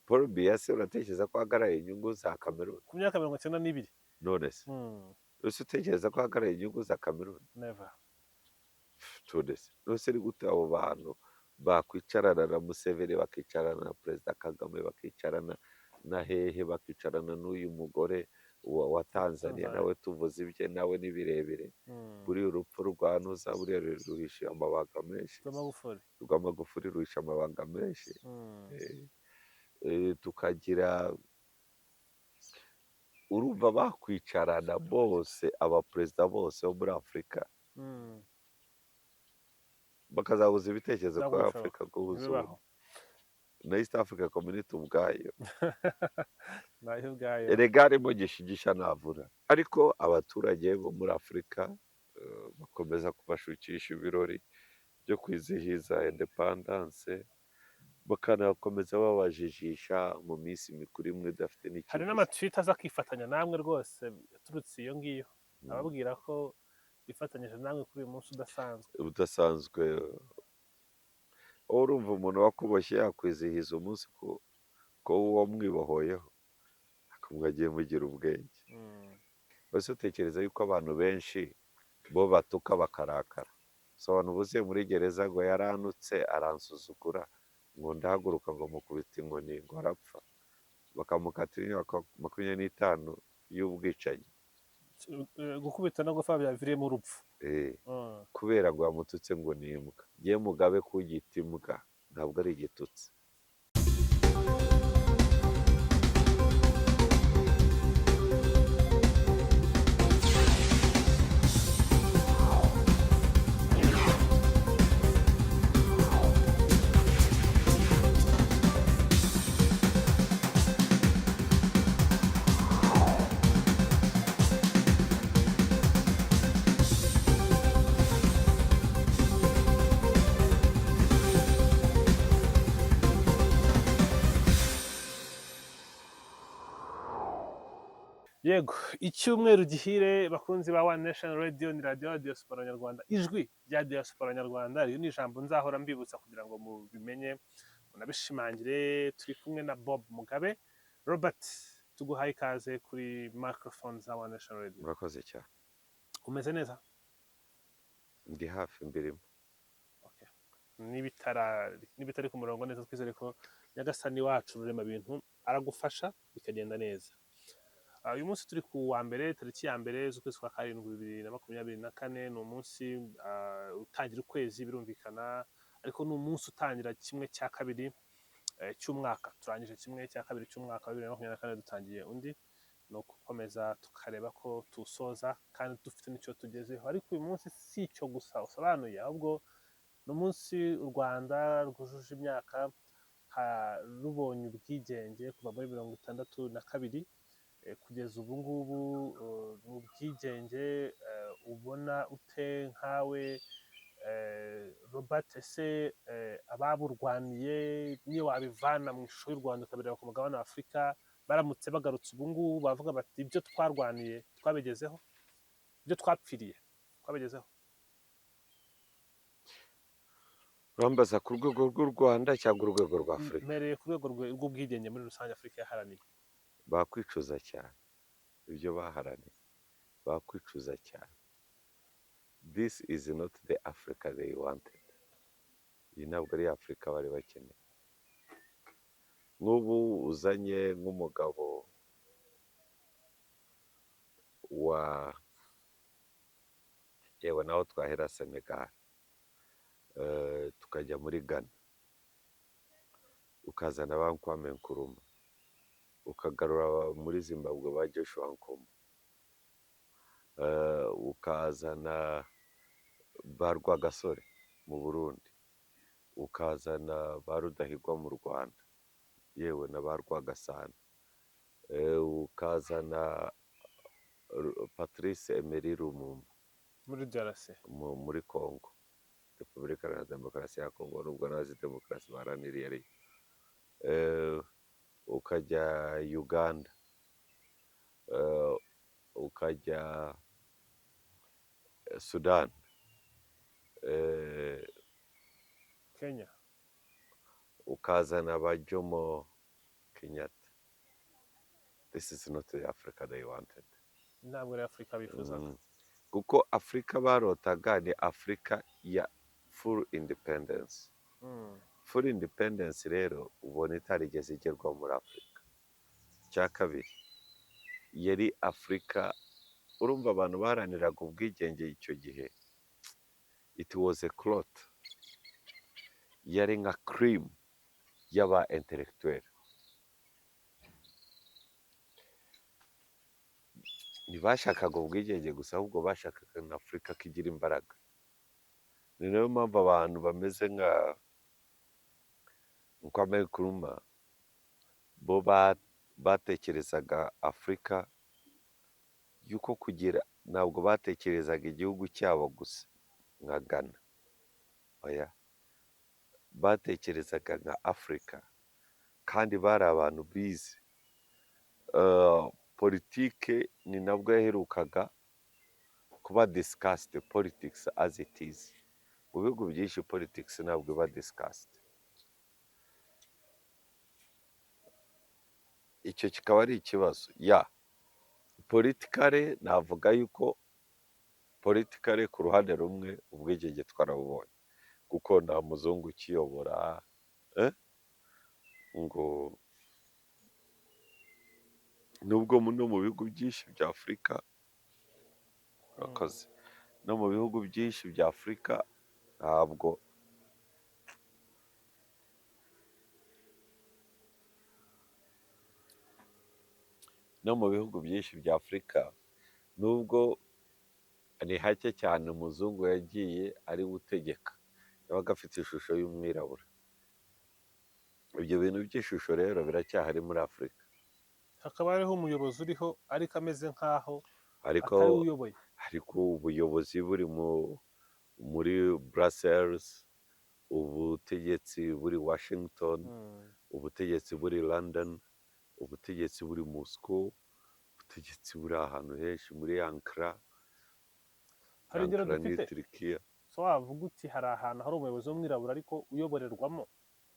Paul Biya se uratekereza ko ahagarariye inyungu za Cameroon? Ku myaka 92. None se ese utekereza ko ahagarariye inyungu za Cameroon? Never. None se, none se ni gute abo bantu bakwicarana na Museveni, bakicarana na Perezida Kagame, bakicarana na hehe, bakicarana n'uyu mugore wa Tanzania? Tanzania. Nawe tuvuze ibye, nawe ni birebire. Buriya urupfu rwa Nuza buriya ruhishe amabanga menshi. Rw'Amagufuri. Rwa Magufuli ruhishe amabanga menshi. Tukagira urumva bakwicarana bose, abaperezida bose bo muri Afurika, bakazahuza ibitekerezo Ntabwo kuri bishoboka. Afurika guhuza Ntibibaho. na East Africa Community ubwayo. Nayo ubwayo. Erega harimo gishigisha navura, ariko abaturage bo muri Afurika bakomeza kubashukisha ibirori byo kwizihiza independence, bakanakomeza babajijisha mu minsi mikuru imwe idafite Hari n'ikibazo. n'amatwita aza akifatanya namwe rwose aturutse iyo ngiyo, ababwira ko bifatanyije namwe kuri uyu munsi udasanzwe. Udasanzwe. Wowe urumva umuntu wakuboshye yakwizihiza umunsi ko wamwibohoyeho? Mwagiye mugira ubwenge. Ese utekereza yuko abantu benshi bo batuka bakarakara? So abantu buzuye muri gereza ngo yaranutse, aransuzugura, ngo ndahaguruka ngo mukubita inkoni ngo arapfa, bakamukatira imyaka 25 y'ubwicanyi. Gukubita no gupfa byaviriyemo urupfu. Kubera ngo yamututse ngo ni imbwa. Ye Mugabe, kugita imbwa ntabwo ari igitutsi. Yego, icyumweru gihire bakunzi ba One Nation Radio, ni radiyo ya diaspora nyarwanda, ijwi rya diaspora nyarwanda. Iri ni ijambo nzahora mbibutsa kugira ngo mubimenye, munabishimangire. Turi kumwe na Bob Mugabe Robert, tuguhaye ikaze kuri microphone za One Nation Radio. Murakoze cyane. Umeze neza? Ndi hafi, mbirimo. Okay. N'ibitari ku murongo neza, twizere ko Nyagasani wacu Rurema bintu aragufasha bikagenda neza. Uyu munsi turi ku wa mbere, tariki ya mbere z'ukwezi kwa karindwi 2024. Ni umunsi utangira ukwezi birumvikana, ariko ni umunsi utangira kimwe cya kabiri cy'umwaka. Turangije kimwe cya kabiri cy'umwaka wa 2024, dutangiye undi. Ni ugukomeza tukareba ko tuwusoza kandi dufite n'icyo tugezeho. Ariko uyu munsi si icyo gusa usobanuye, ahubwo ni umunsi u Rwanda rwujuje imyaka rubonye ubwigenge kuva muri 62 kugeza ubu ngubu. Ni ubwigenge ubona ute nkawe Robert? Ese ababurwaniye, niyo wabivana mu ishusho y'u Rwanda ukabireba ku mugabane wa Afurika, baramutse bagarutse ubu ngubu bavuga bati ibyo twarwaniye twabigezeho, ibyo twapfiriye twabigezeho? Urambaza ku rwego rw'u Rwanda cyangwa urwego rwa Afurika? Mpereye ku rwego rw'ubwigenge muri rusange Afurika yaharaniye. Bakwicuza cyane ibyo baharaniye, bakwicuza cyane. This is not the Africa they wanted. Iyi ntabwo ari Afurika bari bakeneye. Nk'ubu uzanye nk'umugabo wa, yewe naho twahera Senegal, tukajya muri Ghana, ukazana ba Kwame Nkrumah, ukagarura muri Zimbabwe ba Joshua Nkomo, ukazana ba Rwagasore mu Burundi, ukazana ba Rudahigwa mu Rwanda, yewe na ba Rwagasana, ukazana Patrice Emery Lumumba muri DRC, muri Congo, Repubulika Iharanira Demokarasi ya Congo, nubwo nazi demokarasi baharaniriye ariyo, ukajya Uganda, ukajya Sudan, Kenya, ukazana ba Jomo. This is not the Africa they wanted. Ntabwo ari Afurika bifuzaga. Kuko Afurika barotaga ni Afurika ya full independence. Full independence rero ubona itarigeze igerwaho muri Afurika. Icya kabiri, yari Afurika, urumva, abantu baharaniraga ubwigenge icyo gihe, it was a clot, yari nka cream y'aba intellectuel. Ntibashakaga ubwigenge gusa, ahubwo bashakaga na Afurika ko igira imbaraga. Ni nayo mpamvu abantu bameze nka Kwame Nkrumah bo batekerezaga Afurika y'uko kugira, ntabwo batekerezaga igihugu cyabo gusa nka Ghana, oya, batekerezaga nka Afurika, kandi bari abantu bize politike. Ni nabwo yaherukaga kuba discussed, politics as it is. Mu bihugu byinshi politics ntabwo iba discussed. Icyo kikaba ari ikibazo. Ya politically, navuga yuko politically ku ruhande rumwe ubwigenge twarabubonye, kuko nta muzungu ukiyobora, ngo nubwo no mu bihugu byinshi bya Afurika, urakoze, no mu bihugu byinshi bya Afurika ntabwo no mu bihugu byinshi bya Afurika, nubwo ni hake cyane umuzungu yagiye ari we utegeka, yabaga afite ishusho y'umwirabura. Ibyo bintu by'ishusho rero biracyahari muri Afurika. Hakaba hariho umuyobozi uriho ariko ameze nk'aho ariko atari we uyoboye. Ariko ubuyobozi buri muri Brussels, ubutegetsi buri Washington, ubutegetsi buri London, ubutegetsi buri Moscow, ubutegetsi buri ahantu henshi, muri Ankara. Hari ingero Ankara ni dufite Turikiya. So wavuga uti hari ahantu hari umuyobozi w'umwirabura ariko uyoborerwamo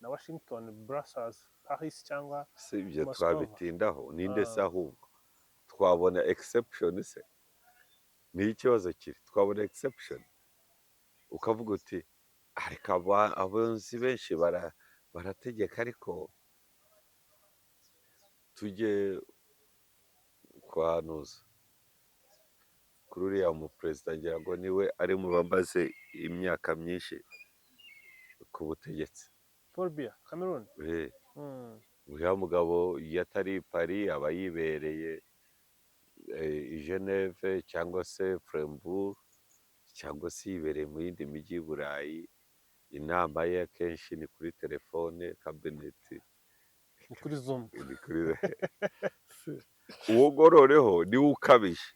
na Washington, Brussels, Paris cyangwa Si ibyo Moscow. Twabitindaho ninde se? Ah. Ahubwo twabona exception se? Niyo ikibazo kiri. Twabona exception ukavuga uti ariko abunzi benshi barategeka, ariko tujye kwa nuza kuri uriya muperezida, ngira ngo niwe ari mu bamaze imyaka myinshi ku butegetsi. Paul Biya, Cameroon. Uriya mugabo iyo atari i Paris aba yibereye i Geneve cyangwa se Frankfurt cyangwa se yibereye mu yindi mijyi y'i Burayi. Inama ye akenshi ni kuri telefone, cabinet Ni kuri Zoom. Ni kuri uwo ngororeho niwe ukabije.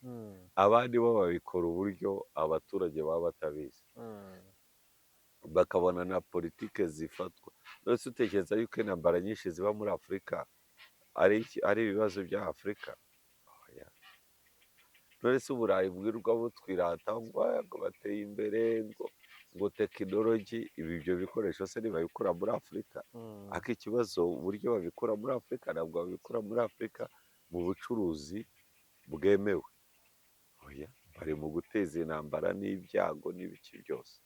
Abandi bo babikora uburyo abaturage baba batabizi, bakabona na politike zifatwa. None se utekereza yuko intambara nyinshi ziba muri Afurika ari ari ibibazo bya Afurika? Oya. None se Uburayi bwirirwa butwirata ngo "Ah, ngo bateye imbere, ngo tekinoloji," ibi ibyo bikoresho se ntibabikura muri Afurika? Ariko ikibazo, uburyo babikura muri Afurika, ntabwo babikura muri Afurika mu bucuruzi bwemewe, oya, bari mu guteza intambara n'ibyago n'ibiki byose.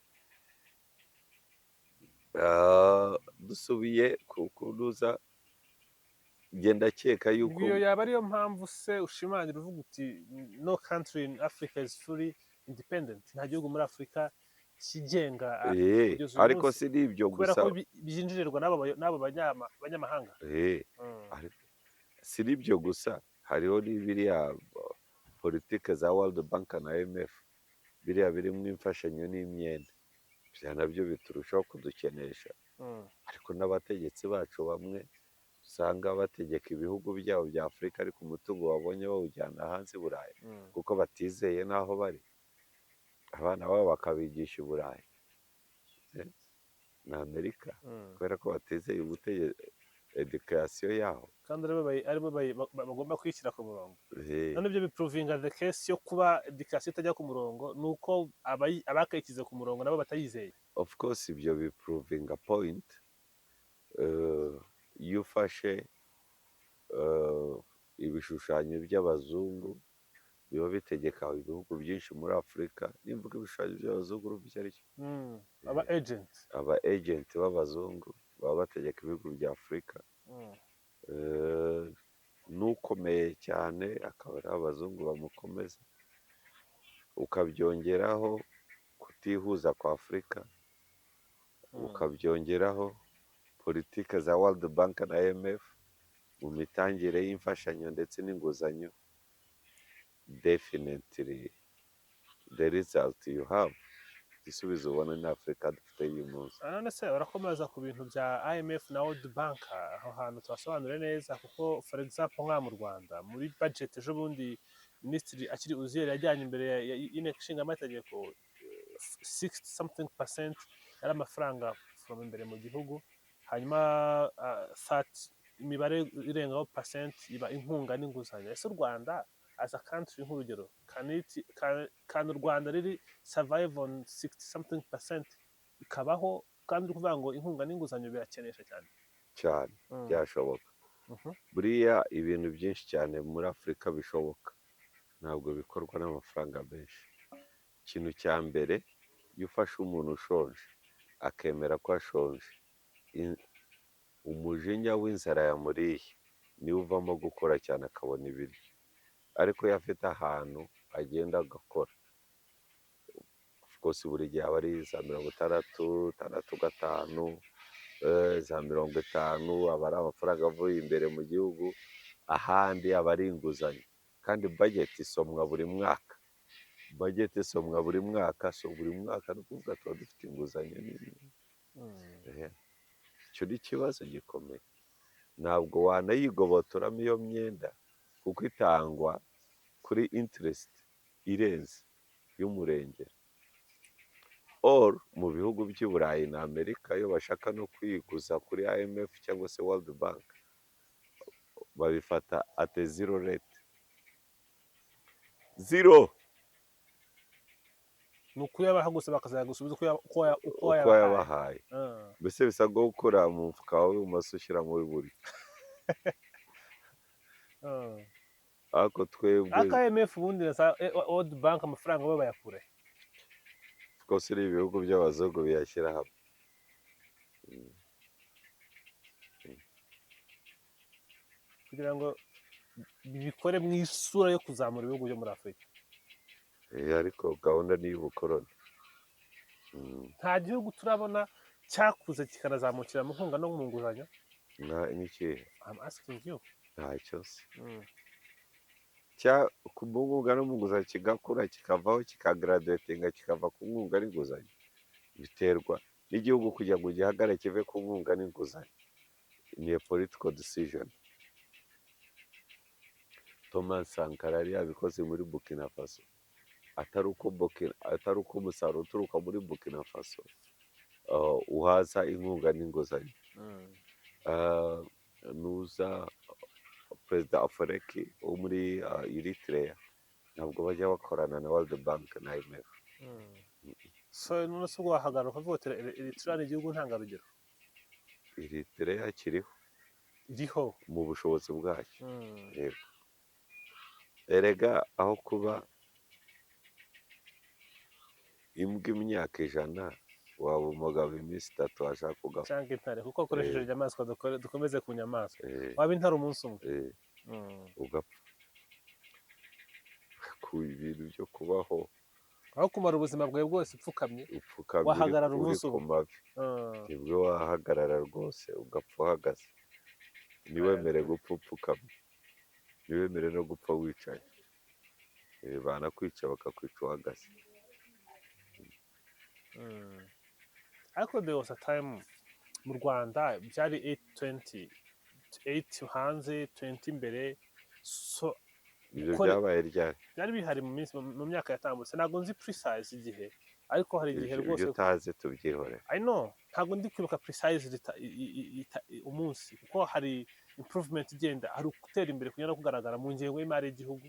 Ah, dusubiye ku kunuza, genda ndakeka yuko Iyo yaba ariyo mpamvu se ushimangira uvuga uti no country in Africa is fully independent, nta gihugu muri Afurika kigenga kugeza uyu ariko munsi, si n'ibyo kubera gusa. ko byinjirirwa n'abo banyamahanga. Si n'ibyo gusa, hariho n'ibiriya politike za World Bank na IMF, biriya birimo imfashanyo n'imyenda, bya nabyo biturushaho kudukenesha. Ariko n'abategetsi bacu bamwe usanga bategeka ibihugu byabo bya Afurika, ariko umutungo babonye bawujyana hanze i Burayi, kuko batizeye n'aho bari, abana babo bakabigisha i Burayi na Amerika, kubera ko batizeye education yaho. Kandi aribo bagomba kwishyira ku murongo. None ibyo biprovinga the case yo kuba education itajya ku murongo ni uko abakayishyize ku murongo nabo batayizeye. Of course, ibyo biprovinga point. Iyo ufashe Ibishushanyo by'abazungu biba bitegeka ibihugu byinshi muri Afurika. Nimvuga ibishushanyo by'abazungu, urumva icyo ari cyo? Aba agent. Aba agent b'abazungu baba bategeka ibihugu bya Afurika. N'ukomeye cyane akaba ari abazungu bamukomeza, ukabyongeraho kutihuza kwa Afurika, ukabyongeraho politike za World Bank na IMF mu mitangire y'imfashanyo ndetse n'inguzanyo, definitely the result you have, igisubizo ubona ni Afurika dufite uyu munsi. None se barakomeza ku bintu bya IMF na World Bank, aho hantu tubasobanure neza, kuko for example nka mu Rwanda muri budget ejo bundi Minisitiri akiri Uzziel yajyanye imbere y'inteko ishinga amategeko, 60 something percent yari amafaranga from imbere mu gihugu, hanyuma 30, imibare irengaho percent iba inkunga n'inguzanyo. Ese u Rwanda as a country, nk'urugero, can u Rwanda riri survive on 60 something percent ikabaho, kandi uri kuvuga ngo inkunga n'inguzanyo birakenesha cyane? Cyane. Byashoboka. Buriya ibintu byinshi cyane muri Afurika bishoboka, ntabwo bikorwa n'amafaranga menshi. Ikintu cya mbere, iyo ufashe umuntu ushonje akemera ko ashonje, umujinya w'inzara yamuriye niwe uvamo gukora cyane akabona ibiryo. Ariko iyo afite ahantu agenda agakora, of course buri gihe aba ari za 60, 65, za 50, aba ari amafaranga avuye imbere mu gihugu, ahandi aba ari inguzanyo. Kandi budget isomwa buri mwaka, budget isomwa buri mwaka. So buri mwaka ni ukuvuga tuba dufite inguzanyo nini. Icyo ni ikibazo gikomeye. Ntabwo wanayigobotoramo iyo myenda, kuko itangwa kuri interest irenze y'umurengera. Or mu bihugu by'i Burayi na Amerika, iyo bashaka no kwiguza kuri IMF cyangwa se World Bank, babifata at a zero rate, zero. Ni ukuyabaha gusa bakazayagusubiza uko uko wayabahaye. Yabahaye. Mbese bisa nko gukura mu mufuka wawe w'ibumoso ushyira mu w'iburyo. Ariko twebwe Ariko IMF ubundi na za World Bank, amafaranga bo bayakura he? Twose ni ibihugu by'abazungu biyashyira hamwe. Kugira ngo bibikore mu isura yo kuzamura ibihugu byo muri Afurika. Ariko gahunda ni iy'ubukoroni. Nta gihugu turabona cyakuze kikanazamukira mu nkunga no mu nguzanyo. Nk'ikihe? I'm asking you. Ntacyo se. Cya ku nkunga no mu nguzanyo kigakura, kikavaho, kikagraduatinga, kikava ku nkunga n'inguzanyo, biterwa n'igihugu. Kugira ngo gihagarare kive ku nkunga n'inguzanyo ni a political decision. Thomas Sankara yari yabikoze muri Burkina Faso, atari uko umusaruro uturuka muri Burkina Faso uhaza inkunga n'inguzanyo. Nuza Perezida Afwerki wo muri Eritrea, ntabwo bajya bakorana na World Bank na IMF. So none se ubwo wahagarara ukavuga uti Eritrea ni igihugu ntangarugero? Eritrea kiriho. Iriho. Mu bushobozi bwacyo. Yego, erega aho kuba imbwa imyaka 100, waba umugabo iminsi 3, washaka ugapfa. Cyangwa intare, kuko akoresheje inyamaswa, dukomeze ku nyamaswa. Waba intare umunsi umwe. Ugapfa ku ibintu byo kubaho. Aho kumara ubuzima bwawe bwose upfukamye, upfukamye wahagarara uri umunsi ku umwe. mavi. Nibwo wahagarara rwose ugapfa uhagaze. Ntiwemere gupfa upfukamye, ntiwemere no gupfa wicaye. Banakwica bakakwica uhagaze. Ariko there was a time mu Rwanda byari 820, 8 hanze, 20 imbere, so Ibyo byabaye ryari? Byari bihari mu minsi, mu myaka yatambutse. Ntabwo nzi precise igihe, ariko hari igihe Ibyo rwose. Ibyo utazi tubyihorere. I know, ntabwo ndi kwibuka precise umunsi, kuko hari improvement igenda, hari ugutera imbere kugenda kugaragara mu ngengo y'imari y'igihugu,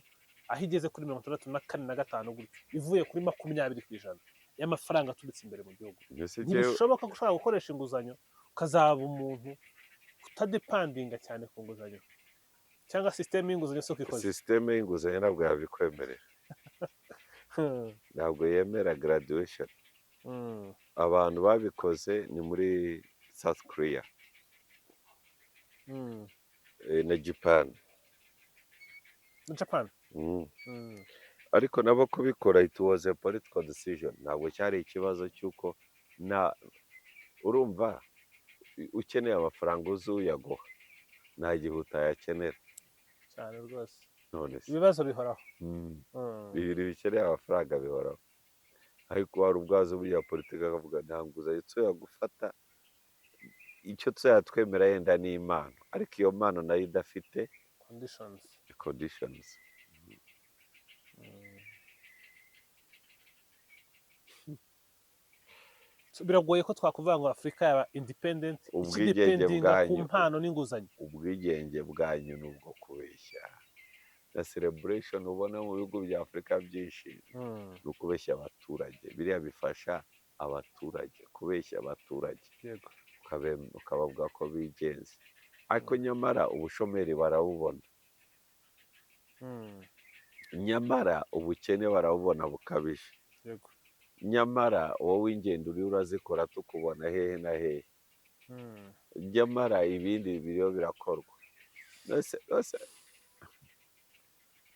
aho igeze kuri 64 na 5 gutyo, ivuye kuri 20% y'amafaranga aturutse imbere mu gihugu. Mbese jyewe Ntibishoboka ko ushobora gukoresha inguzanyo ukazaba umuntu utadependinga cyane ku nguzanyo. Cyangwa system y'inguzanyo soko ikoze. Système y'inguzanyo ntabwo yabikwemerera, ntabwo yemera graduation. Abantu babikoze ni muri South Korea na Japan. Na Japan. Ariko nabo kubikora, it was a political decision, ntabwo cyari ikibazo cy'uko na urumva ukeneye amafaranga uzi uyaguha, nta gihe utayakenera. Cyane rwose. None se? Ibibazo bihoraho. Ibintu bikeneye amafaranga bihoraho, ariko hari ubwazo buriya politiki akavuga nta nguzanyo tuzajya gufata, icyo tuzajya twemera yenda ni impano, ariko iyo mpano nayo idafite conditions. Conditions. So, biragoye ko twakuvuga ngo Afurika yaba independent Ubwigenge ikidependinga ku bwanyu. mpano n'inguzanyo. Ubwigenge bwanyu ni ubwo kubeshya, na celebration ubona mu bihugu bya Afurika byinshi ni ukubeshya abaturage. Biriya bifasha abaturage kubeshya abaturage, ukabavuga ko bigenza, ariko nyamara ubushomeri barabubona, nyamara ubukene barabubona bukabije, nyamara wowe ingendo uriho urazikora tukubona hehe na hehe, nyamara ibindi biriho birakorwa. None se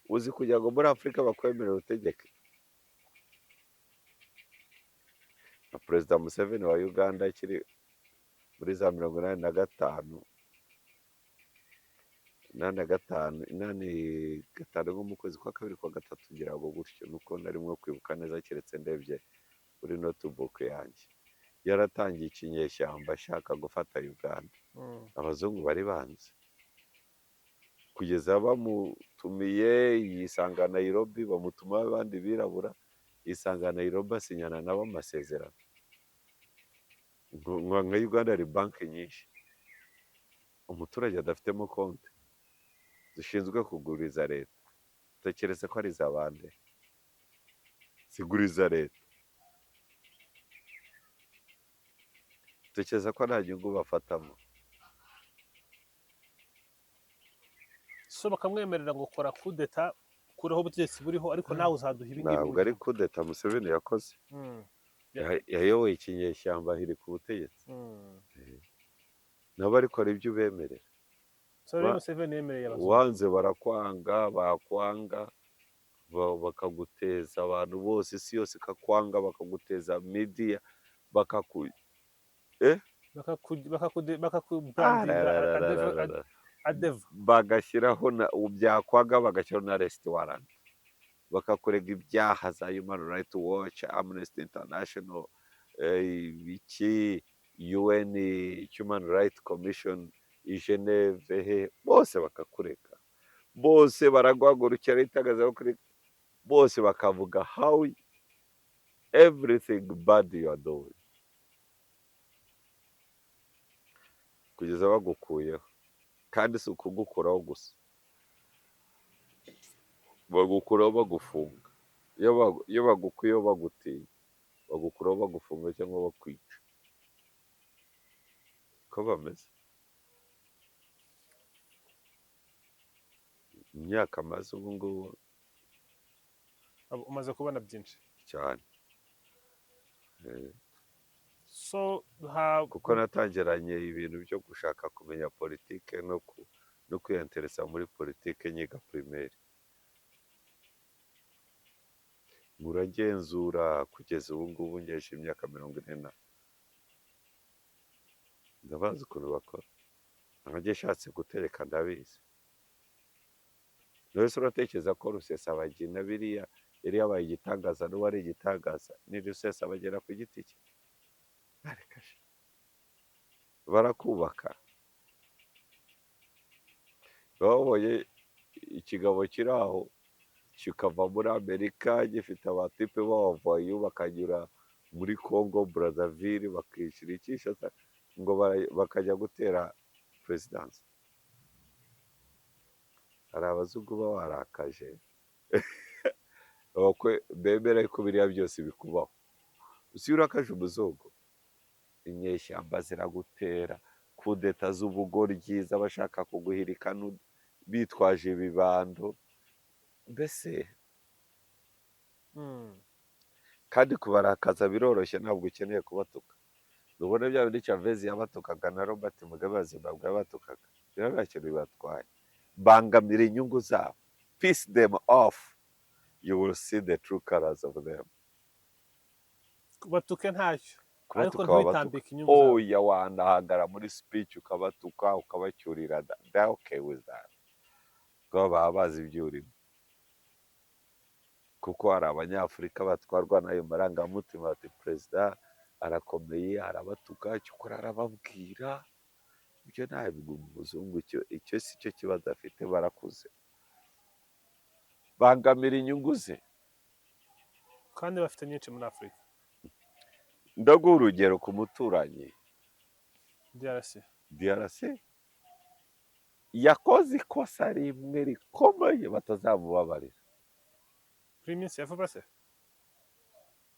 uzi kugira ngo muri Afurika bakwemerere utegeke na Perezida Museveni wa Uganda akiri muri za 85, 85, 85 nko mu kwezi kwa kabiri, kwa gatatu ngira ngo gutyo, nuko narimo kwibuka neza keretse ndebye muri notebook yanjye, yaratangiye ikinyeshyamba ashaka gufata Uganda. Abazungu bari banze kugeza bamutumiye yisanga Nairobi, bamutuma abandi birabura yisanga Nairobi, asinyana nabo amasezerano. Nka Uganda hari banki nyinshi umuturage adafitemo konti zishinzwe kuguriza leta. Tekereza ko ari iza bande ziguriza leta? Tekereza ko nta nyungu bafatamo? So bakamwemerera ngo kora kudeta, kureho ubutegetsi buriho, ariko nawe uzaduha ibi ngibi. Ntabwo ari kudeta Museveni yakoze. Yayoboye ikinyeshyamba ahirika ubutegetsi. Nabo ariko hari ibyo ubemerera. So rero Museveni yemereye abazungu. Wanze barakwanga, bakwanga bakaguteza abantu bose, isi yose ikakwanga, bakaguteza media, bakaku Bakakubrandinga adeva. Bagashyiraho na byakwanga bagashyiraho na arrest warrant, bakakurega ibyaha za Human Rights Watch, Amnesty International, iki UN Human Rights Commission i Geneve he bose bakakurega, bose baraguhagurukira itangazamakuru bose bakavuga how everything bad you are doing kugeza bagukuyeho. Kandi si ukugukuraho gusa, bagukuraho bagufunga. Iyo bagukuyeho bagutinya, bagukuraho bagufunga cyangwa bakwica. Ko bameze imyaka maze ubu ngubu. Umaze kubona byinshi. Cyane. So ha Kuko natangiranye ibintu byo gushaka kumenya politike no kwiyanteresa muri politike nyiga primaire, muragenzura kugeza ubu ngubu ngejeje imyaka 40 na ndabazi ukuntu bakora. Nanjye nshatse gutereka ndabizi. None se uratekereza ko Rusesabagina biriya yari yabaye igitangaza n'uwo ari igitangaza ni Rusesabagina ku giti cye? Areka sha. Barakubaka, babonye ikigabo kiri aho kikava muri Amerika gifite abatipe b'abavayu, bakanyura muri Congo Brazzaville, bakishyura Kinshasa ngo bakajya gutera perezidansi. Hari abazungu baba barakaje abakwe bemera ko biriya byose bikubaho. Usi iyo urakaje umuzungu, inyeshyamba ziragutera, kudeta z'ubugoryi z'abashaka kuguhirika. Bitwaje ibibando mbese. Kandi kubarakaza biroroshye, ntabwo ukeneye kubatuka. Ntubona bya bindi Chavez yabatukaga na Robert Mugabe wa Zimbabwe yabatukaga? Biba nta kintu bibatwaye. Bangamira inyungu zabo, piss them off, you will see the true colors of them. Batuke ntacyo, ariko Kubatuka wabatuka. ntwitambike inyungu zabo. Oya, wanahagara muri speech ukabatuka, ukabacyurira, they're okay with that, kuko baba bazi ibyo urimo. Kuko hari Abanyafurika batwarwa n'ayo marangamutima, bati: "Perezida arakomeye, arabatuka, cyokora arababwira." Ibyo ntabwo umuzungu, icyo si cyo kibazo afite. Barakuze, bangamira inyungu ze. Kandi bafite nyinshi muri Afurika. Ndaguha urugero ku muturanyi. DRC. DRC yakoze ikosa rimwe rikomeye batazamubabarira. Kuri iyi minsi ya vuba se?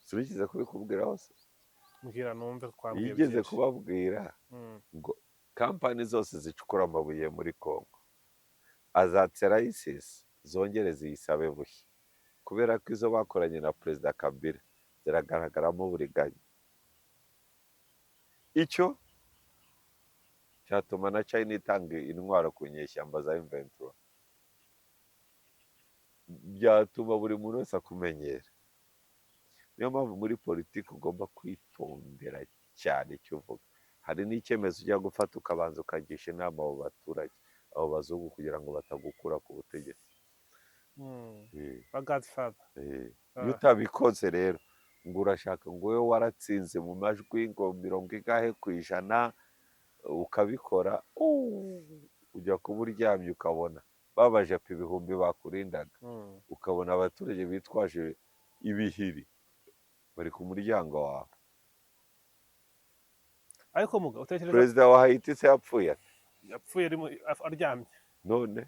Sinigeze kubikubwira hose? Mbwira numve ko kwambwiye Yigeze byinshi. kubabwira ngo kampani zose zicukura amabuye muri Congo azatse license, zongere ziyisabe bushya, kubera ko izo bakoranye na Perezida Kabila ziragaragaramo uburiganya. Icyo cyatuma na China itanga intwaro ku nyeshyamba za M23, byatuma buri muntu wese akumenyera. Niyo mpamvu muri politiki ugomba kwitondera cyane icyo uvuga. Hari n'icyemezo ujya gufata, ukabanza ukagisha inama abo baturage, abo bazungu, kugira ngo batagukura ku butegetsi. Ba godfather. Iyo utabikoze rero, ngo urashaka ngo wowe waratsinze mu majwi ngo 50%, ukabikora, ujya kuba uryamye ukabona babajepe ibihumbi bakurindaga, ukabona abaturage bitwaje ibihiri bari ku muryango wawe. Ariko muga utekereza Perezida wa Haiti se yapfuye ate? Yapfuye arimo aryamye. None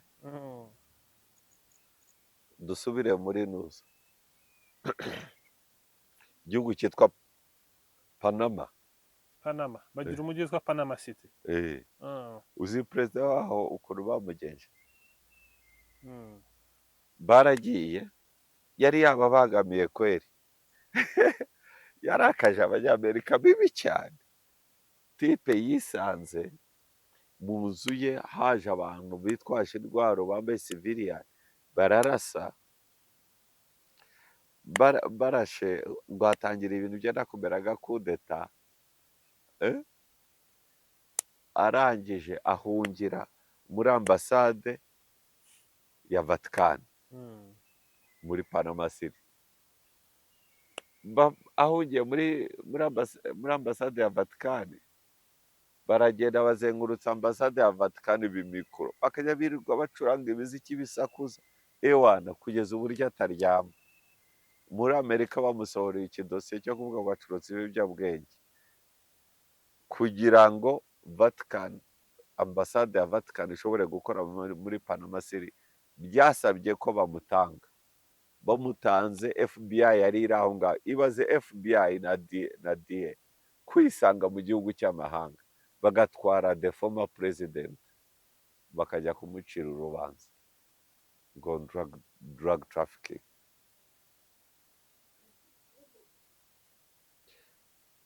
dusubire muri nuza, igihugu cyitwa Panama. Panama, bagira umujyi witwa Panama City. Uzi perezida waho ukuntu bamugenje? Baragiye, yari yababangamiye kweri, yarakaje Abanyamerika bibi cyane. Type yisanze mu nzu ye haje abantu bitwaje intwaro, bambaye civilian, bararasa. Barashe ngo hatangira ibintu byenda kumera nka kudeta. Arangije ahungira muri ambasade ya Vatican muri Panama City. Ahungiye muri ambasade ya Vatican, baragenda bazengurutsa ambasade ya Vatican ibimikoro, bakajya birirwa bacuranga imiziki bisakuza, ewana, kugeza uburyo ataryama. Muri Amerika bamusohoreye ikidosiye cyo kuvuga ngo acurutse ibiyobyabwenge, kugira ngo Vatican, ambasade ya Vatican ishobore gukora muri Panama City, byasabye ko bamutanga. Bamutanze, FBI yari iri aho ngaho. Ibaze FBI na DEA kwisanga mu gihugu cy'amahanga, bagatwara the former president, bakajya kumucira urubanza ngo drug trafficking.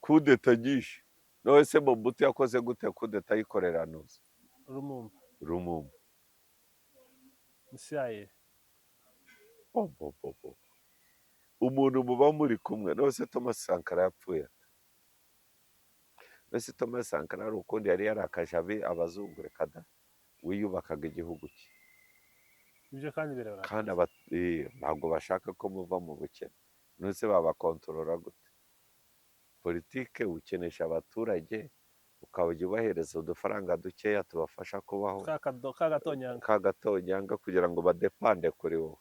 Kudeta nyinshi. None se Mobutu yakoze gute kudeta ayikorera nuza? Rumumba. Rumumba. CIA. Bo, bo, bo, bo. Umuntu muba muri kumwe. None se Thomas Sankara yapfuye ate? None se Thomas Sankara hari ukundi yari yarakaje abazungu? Reka da, wiyubakaga igihugu cye. Ibyo kandi birarakaza. Kandi ntabwo bashaka ko muva mu bukene. None se babakontorora gute? Politike ukenesha abaturage, ukajya ubahereza udufaranga dukeya tubafasha kubaho. Ka gatonyanga. Ka gatonyanga, kugira ngo badepande kuri wowe.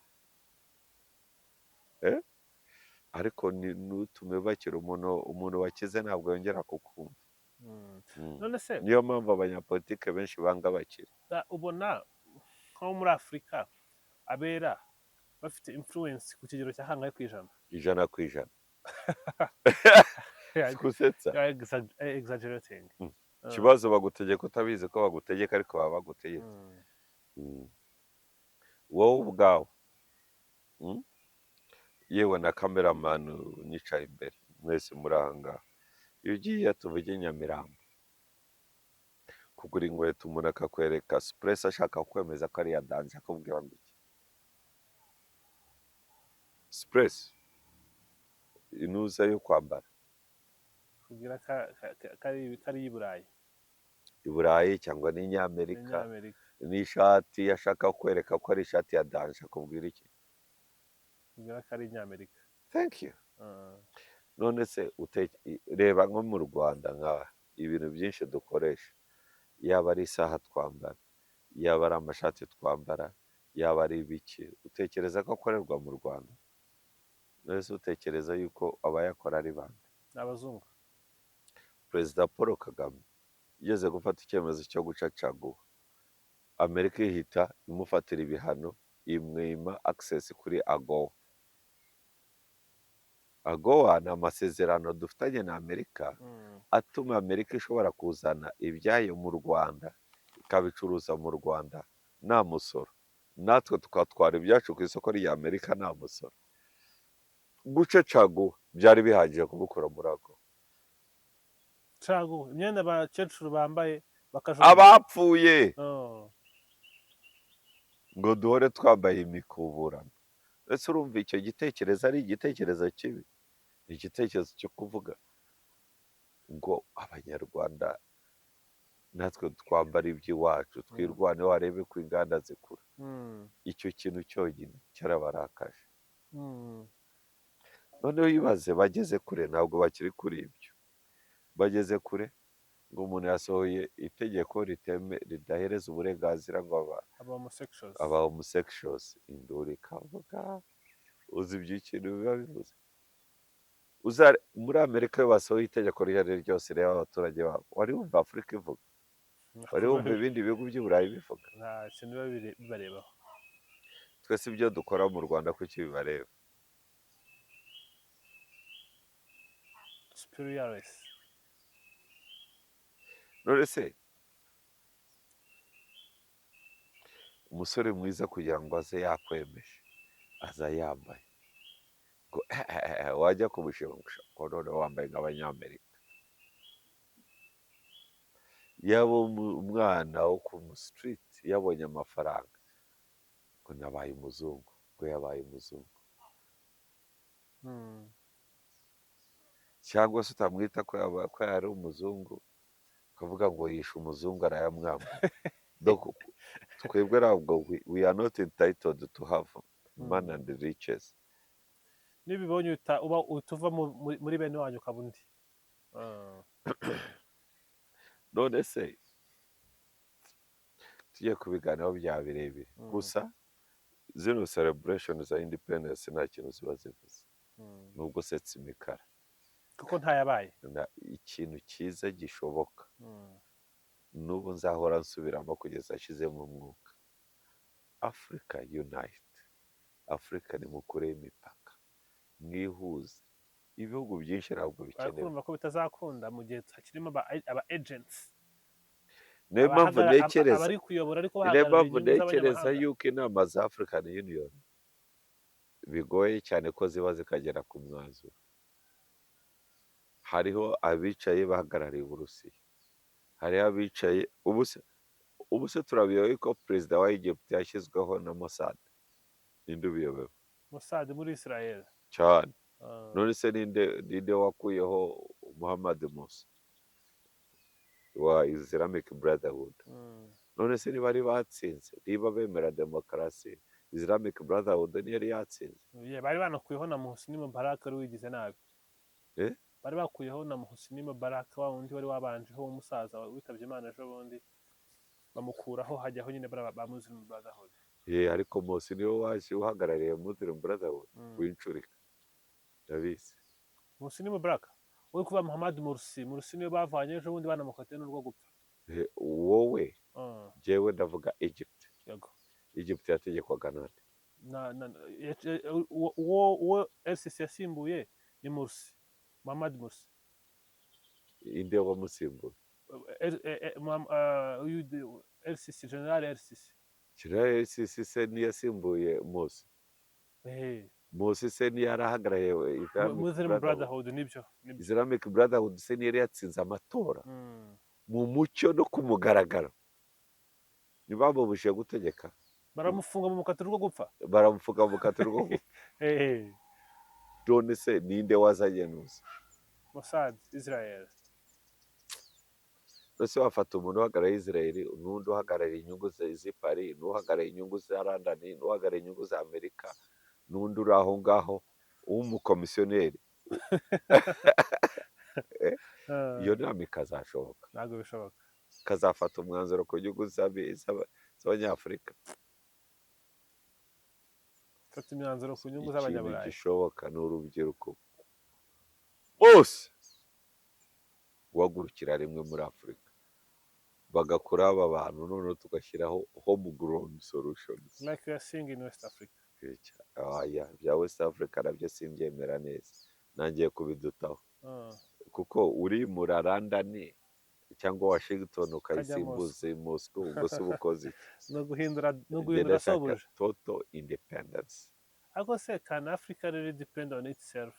Ariko ntutume bakira. Umuntu wakize ntabwo yongera kukumva. None se Niyo mpamvu abanyapolitike benshi banga abakire. Ubona nko muri Afurika abera bafite influence ku kigero cya kangahe ku ijana? 100%. Gusetsa. You are exaggerating. Ikibazo, bagutegeka utabizi ko bagutegeka, ariko baba bagutegetse. Wowe ubwawe, yewe na cameraman unyicaye imbere, mwese muri aha ngaha, iyo ugiye, tuvuge Nyamirambo, kugura inkweto, umuntu akakwereka supuresi ashaka kwemeza ko ari iya danger, akubwira ngo iki supuresi inuza yo kwambara. Kugira kari i Burayi. I Burayi cyangwa n'Inyamerika. N'Inyamerika. N'ishati ashaka kwereka ko ari ishati ya danger, akubwira iki? Kugira ko ari Inyamerika. Thank you. Ah. None se reba nko mu Rwanda, nka ibintu byinshi dukoresha, yaba ari isaha twambara, yaba ari amashati twambara, yaba ari ibiki, utekereza ko akorerwa mu Rwanda? None se utekereza yuko abayakora ari bande? Ni abazungu. Perezida Paul Kagame yigeze gufata icyemezo cyo guca caguwa, Amerika ihita imufatira ibihano, imwima access kuri AGOA. AGOA ni amasezerano dufitanye na Amerika atuma Amerika ishobora kuzana ibyayo mu Rwanda, ikabicuruza mu Rwanda nta musoro, natwe tukatwara ibyacu ku isoko rya Amerika nta musoro. Guca caguwa byari bihagije kubukura muri AGOA. Caguwa, imyenda abakecuru bambaye bakajugunya. Abapfuye. Oh. Ngo duhore twambaye imikuburano. Ese urumva icyo gitekerezo ari igitekerezo kibi? Ni igitekerezo cyo kuvuga ngo Abanyarwanda natwe twambara iby'iwacu, twirwaneho, harebe ko inganda zikura. Icyo kintu cyonyine cyarabarakaje. Noneho ibaze bageze kure, ntabwo bakiri kuri ibyo, bageze kure ngo umuntu yasohoye itegeko riteme ridahereza uburenganzira ngo aba Aba homosexuals. Aba homosexuals, induru ikavuga. Uzi ibyo ikintu biba bivuze? Muri Amerika iyo basohoye itegeko iryo ari ryo ryose reba abaturage babo, wari wumva Afurika ivuga? Wari wumva ibindi bihugu by'i Burayi bivuga? Nta kintu biba bibarebaho. Twese ibyo dukora mu Rwanda kuki bibareba? Superiority. None se umusore mwiza kugira ngo aze yakwemeje, aza yambaye ngo wajya kumushima ngo noneho wambaye nk'Abanyamerika. Yaba umwana wo ku street yabonye amafaranga, ngo nabaye umuzungu, ngo yabaye umuzungu. Cyangwa se utamwita ko yari umuzungu, ukavuga ngo yishe umuzungu arayamwambura. Donc, twebwe ntabwo we are not entitled to have money and riches. Niba ubibonye uhita uba uhita uva muri bene wanyu ukaba undi. Ah. None se tujye kubiganiraho bya birebire. Gusa zino celebration za independence nta kintu ziba zivuze, nubwo usetsa imikara. Kuko ntayabaye. Ikintu cyiza gishoboka, n'ubu nzahora nsubiramo kugeza ashizemo umwuka: Africa unite, Africa nimukure imipaka, mwihuze. Ibihugu byinshi ntabwo Ariko bikenewe. urumva ko bitazakunda mu gihe hakirimo aba agents Niyo mpamvu ntekereza abari kuyobora ariko niyo bahagarariye mpamvu inyungu ntekereza z'abanyamahanga. yuko inama za African Union bigoye cyane ko ziba zikagera ku mwanzuro. Hariho abicaye bahagarariye Uburusiya, hariho abicaye ubu se turabiyobewe ko perezida wa Egypt yashyizweho na Mossad? Ninde ubiyobewe? Mossad muri Israel. Cyane. Ah. None se ninde wakuyeho Muhammad Morsi wa Islamic Brotherhood? None se niba ari batsinze, niba bemera demokarasi, Islamic Brotherhood niyo yari yatsinze. Yeah, bari banakuyeho na Hosni Mubarak wari wigize nabi. Eh? Bari bakuyeho na Hosni Mubarak, wa wundi wari wabanjeho w'umusaza witabye Imana ejo bundi, bamukuraho hajyaho nyine bariya ba Muslim Brotherhood. Ye, ariko Morsi niwe waje uhagarariye Muslim Brotherhood w'incurika, ndabizi. Hosni Mubarak uri kuba Muhammad Morsi, Morsi niwe bavanye ejo bundi banamukatiye n'urwo gupfa. Eh, wowe jyewe ndavuga Egypt. Yego. Egypt yategekwaga nande? Na uwo El-Sisi yasimbuye ni Morsi, Muhammad Morsi. Inde wamusimbuye? El-Sisi, General El-Sisi. General Sisi se niyasimbuye Musi? Eh, Musi se ntiyarahagarariye Islamic Muslim Brotherhood? Brotherhood, nibyo nibyo. Islamic Brotherhood se ntiyari yatsinze amatora mu mucyo no ku mugaragaro? Ntibamubujije gutegeka? Baramufunga mu mukatiro rwo gupfa. Baramufuka mu katiro rwo gupfa. None se ninde wazanye nuzi? Mossad, Israel. None wafata umuntu uhagarariye Israel, n'undi uhagarariye inyungu z'i Paris, n'uhagarariye inyungu za London, n'uhagarariye inyungu za Amerika, n'undi uri aho ngaho w'umukomisiyoneri, iyo nama ikazashoboka? Ntabwo bishoboka. Ikazafata umwanzuro ku nyungu z'Abanyafurika? Fata imyanzuro ku nyungu Ikintu z'Abanyaburayi. gishoboka ni urubyiruko bose guhagurukira rimwe muri Afurika, bagakora aba bantu, noneho tugashyiraho homegrown solutions. Like we are seeing in West Africa. Aya bya West Africa nabyo simbyemera neza, nangiye kubidutaho, kuko uri muri London cyangwa Washington ukayisimbuza Moscow, ubwo se uba ukoze iki? No guhindura no Njye guhindura ndashaka sobuja. total independence. Ariko se can Africa really depend on itself?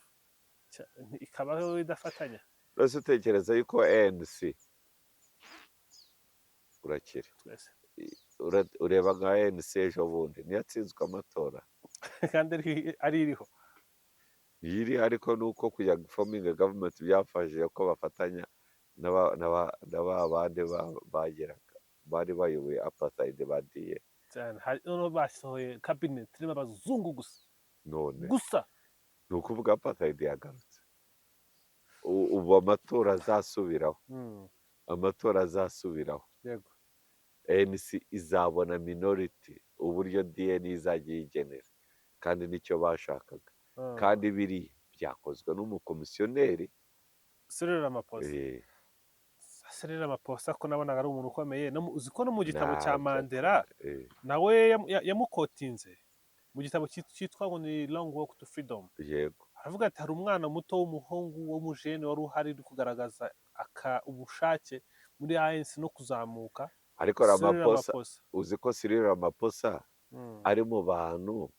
Ikabaho idafatanya? Rwose utekereza yuko ANC urakira? Twese. Ureba nka ANC ejo bundi ntiyatsinzwe amatora? Kandi ari iriho. Iri ariko ni uko kujya forming government byafashije ko bafatanya na ba bandi bageraga bari bayoboye apartheid badiye. Cyane. Noneho basohoye cabinet irimo abazungu gusa. None gusa. Ni ukuvuga apartheid yagarutse. Ubu amatora azasubiraho, amatora azasubiraho, ANC izabona minority, uburyo DA izajya iyigenera, kandi nicyo bashakaga. Kandi biri byakozwe n'umukomisiyoneri. Cyril Ramaphosa. Cyril Ramaphosa ko nabonaga ari umuntu ukomeye. Uzi ko no mu gitabo cya Ntabyo Mandela nawe yamukotinze mu gitabo cyitwa ngo ni Long Walk to Freedom? Yego. Aravuga ati hari umwana muto w'umuhungu w'umujene wari uhari uri kugaragaza ubushake muri ANC no kuzamuka. Ariko Cyril Ramaphosa, Ramaphosa. uzi ko Cyril Ramaphosa ari mu bantu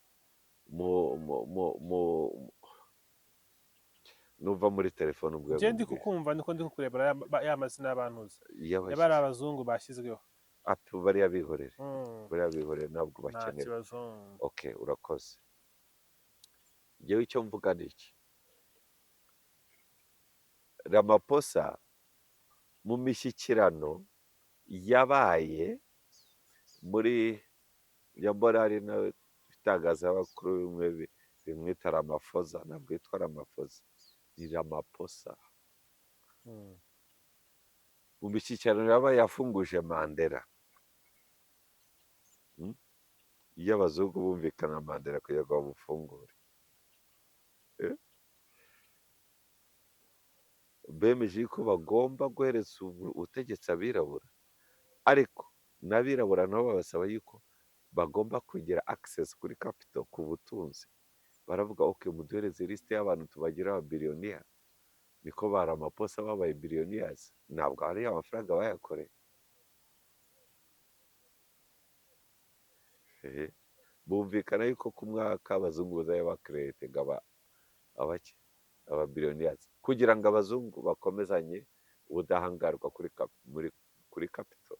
mu nuva muri telefone ubwo Njye ndi yamubwiye. kukumva, niko ndi kukurebera ya mazina y'abantuza Y'abashyize. yaba ari abazungu bashyizweho. Ati bariya bihorere. Bariya bihorere, ntabwo Nta bakenewe. kibazo. Okay, urakoze. Njyewe icyo mvuga ni iki: Ramaphosa mu mishyikirano yabaye muri nyambona, hari n'ibitangazamakuru bimwe bimwita Ramaphosa. Ntabwo yitwa Ramaphosa, ni Ramaphosa. Mu mishyikirano yabaye yafunguje Mandela, Iyo abazungu bumvikana na Mandela kugira ngo bamufungure, bemeje yuko bagomba guhereza ubutegetsi abirabura, ariko n'abirabura nabo babasaba yuko bagomba kugira access kuri capital, ku butunzi. Baravuga: "Ok, muduhereze lisite y'abantu tubagira ababiliyoniya." Niko ba Ramaphosa babaye billionaires. Ntabwo ari amafaranga bayakoreye. Bumvikana yuko ku mwaka abazungu bazajya bakiretinga abake ababiliyoniyazi, kugira ngo abazungu bakomezanye ubudahangarwa kuri capital,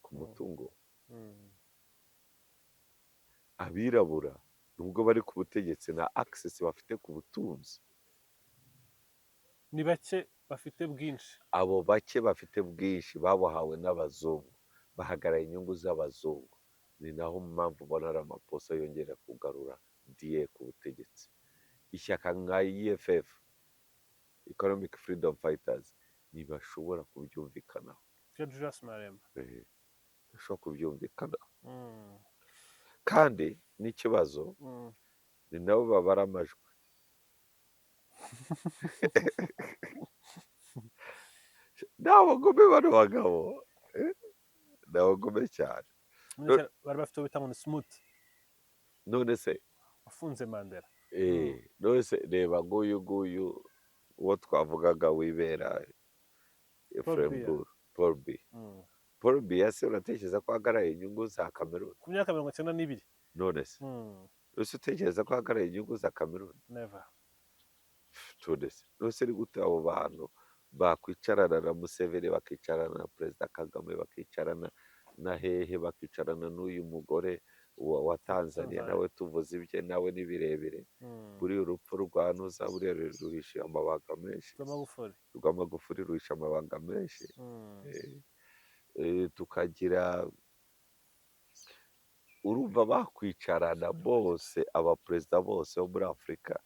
ku mutungo. Abirabura nubwo bari ku butegetsi, na access bafite ku butunzi. Ni bake bafite bwinshi. Abo bake bafite bwinshi babuhawe n'abazungu, bahagarariye inyungu z'abazungu. Ni naho mpamvu ubona Ramaphosa yongera kugarura DA ku butegetsi. Ishyaka nka EFF, Economic Freedom Fighters, ntibashobora kubyumvikanaho. Bya Julius Malema. Ntibashobora kubyumvikanaho. Kandi n'ikibazo, ni nabo babara amajwi. Ni abagome bano bagabo, ni abagome cyane. Muri bari bafite uwo bita ngo ni Smoot. None se wafunze Mandela. None se reba nguyu nguyu uwo twavugaga wibera Paul Biya. Efremburu, Paul Biya. Paul Biya se uratekereza ko ahagarariye inyungu za Cameroon? Ku myaka 92. None se ese utekereza ko ahagarariye inyungu za Cameroon? Never. None se, none se ni gute abo bantu bakwicarana na Museveni, bakicarana na Perezida Kagame, bakicarana na hehe, bakicarana n'uyu mugore wa Tanzania? Tanzania. Nawe tuvuze ibye nawe ni birebire. Buriya urupfu rwa Nuza buriya ruhishe amabanga menshi. Rw'Amagufuri. Rwa Magufuli ruhishe amabanga menshi. Tukagira, urumva bakwicarana bose, abaperezida bose bo muri Afurika,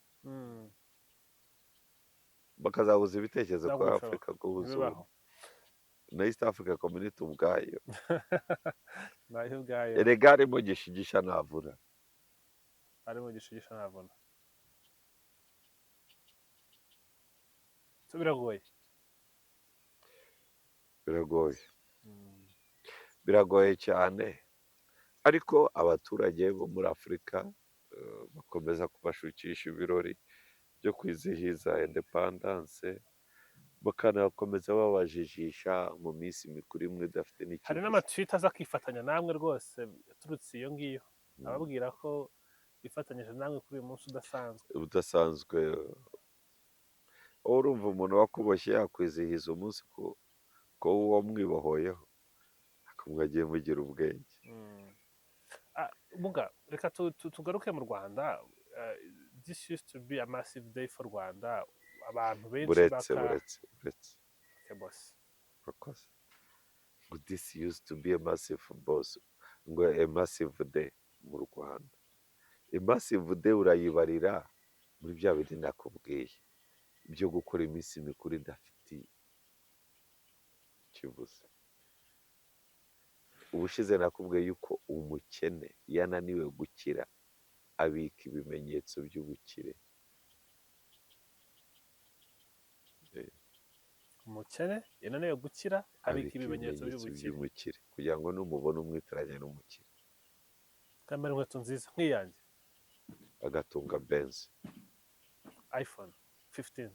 bakazahuza ibitekerezo Ntabwo kuri bishoboka. Afurika guhuza Ntibibaho. ubumwe na East Africa Community ubwayo. Nayo ubwayo. Erega harimo gishigisha navura. Harimo gishigisha ntabona. So biragoye. Biragoye, biragoye cyane, ariko abaturage bo muri Afurika bakomeza kubashukisha ibirori byo kwizihiza independence, bakanakomeza babajijisha mu minsi mikuru imwe idafite Hari n'ikibazo. n'amatwita aza akifatanya namwe rwose yaturutse iyo ngiyo, ababwira ko bifatanyije namwe kuri uyu munsi udasanzwe. Udasanzwe. Urumva umuntu wakuboshye yakwizihiza umunsi ko uwo mwibohoyeho? Mwagiye mugira ubwenge. Muga, reka tugaruke mu Rwanda. This used to be a massive day for Rwanda, abantu benshi Buretse baka buretse buretse. Okay, boss. Urakoze. Ngo this used to be a massive boss, ngo a massive day mu Rwanda. A massive day urayibarira muri bya bindi nakubwiye byo gukora iminsi mikuru idafite ikibuze. Ubushize nakubwiye yuko umukene iyo ananiwe gukira abika ibimenyetso by'ubukire. Umukene yananiwe gukira abika ibimenyetso by'ubukire. By'umukire kugira ngo numubona umwitiranye n'umukire. Yambara inkweto nziza nk'iyanjye. Agatunga Benz. iPhone 15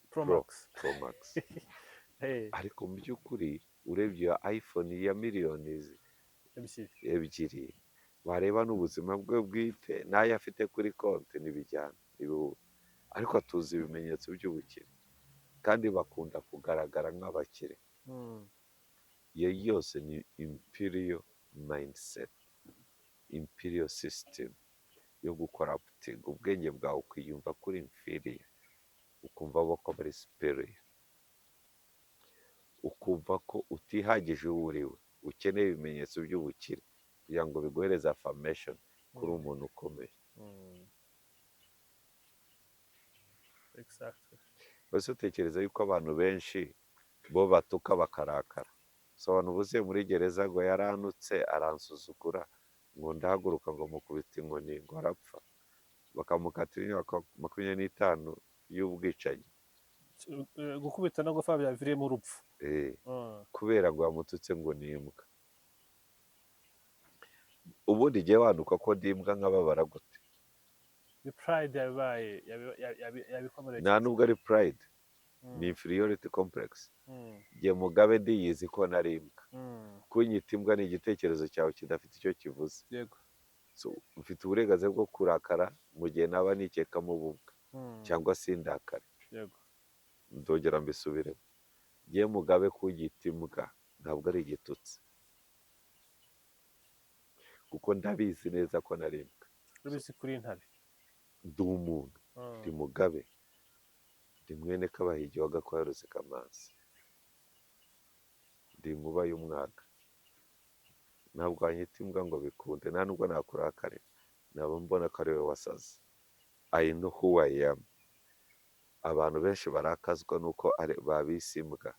Pro Pro. Max. Pro Max. Hey, ariko mu by'ukuri urebye iyo iPhone ya miliyoni 2. 2, wareba n'ubuzima bwe bwite n'ayo afite kuri konti ntibijyana, ntibihuye, ariko atuzi ibimenyetso by'ubukire kandi bakunda kugaragara nk'abakire. Iyo yose ni imperial mindset, imperial system yo gukora ubwenge bwawe, ukiyumva kuri inferior, ukumva ko bari superior, ukumva ko utihagije uwo uriwe, ukeneye ibimenyetso by'ubukire kugira ngo biguhereze affirmation kuri umuntu ukomeye. Exactly. Mbese utekereza yuko abantu benshi bo batuka bakarakara? So abantu buzuye muri gereza ngo yaranutse aransuzugura, ngo ndahaguruka ngo mukubite inkoni ngo arapfa, bakamukatira imyaka 25 y'ubwicanyi. Gukubita no gupfa byaviriyemo urupfu. Kubera ngo yamututse ngo ni imbwa. Ubundi igihe wanuka ko ndi imbwa nkababara gute? Ni pride yabaye yabikomerekeje. Nta nubwo ari pride, ni inferiority complex. Igihe Mugabe ndiyizi ko nari imbwa. Kunyita imbwa ni igitekerezo cyawe kidafite icyo kivuze. So, mfite uburenganzira bwo kurakara mu gihe naba nikekamo ububwa, cyangwa sindakare. Ndongera mbisubiremo, ngiye Mugabe kunyita imbwa ntabwo ari igitutsi, kuko ndabizi neza ko nari imbwa. Urabizi kuri intare. Ndi umuntu, ndi Mugabe, ndi mwene Kabahigi wa Gakwaya Ruzigamanzi, ndi inkuba y'umwaga. Ntabwo wanyita imbwa ngo bikunde, nta nubwo nakurakarira, naba mbona ko ari we wasaze. I know who I am. Abantu benshi barakazwa nuko babise imbwa,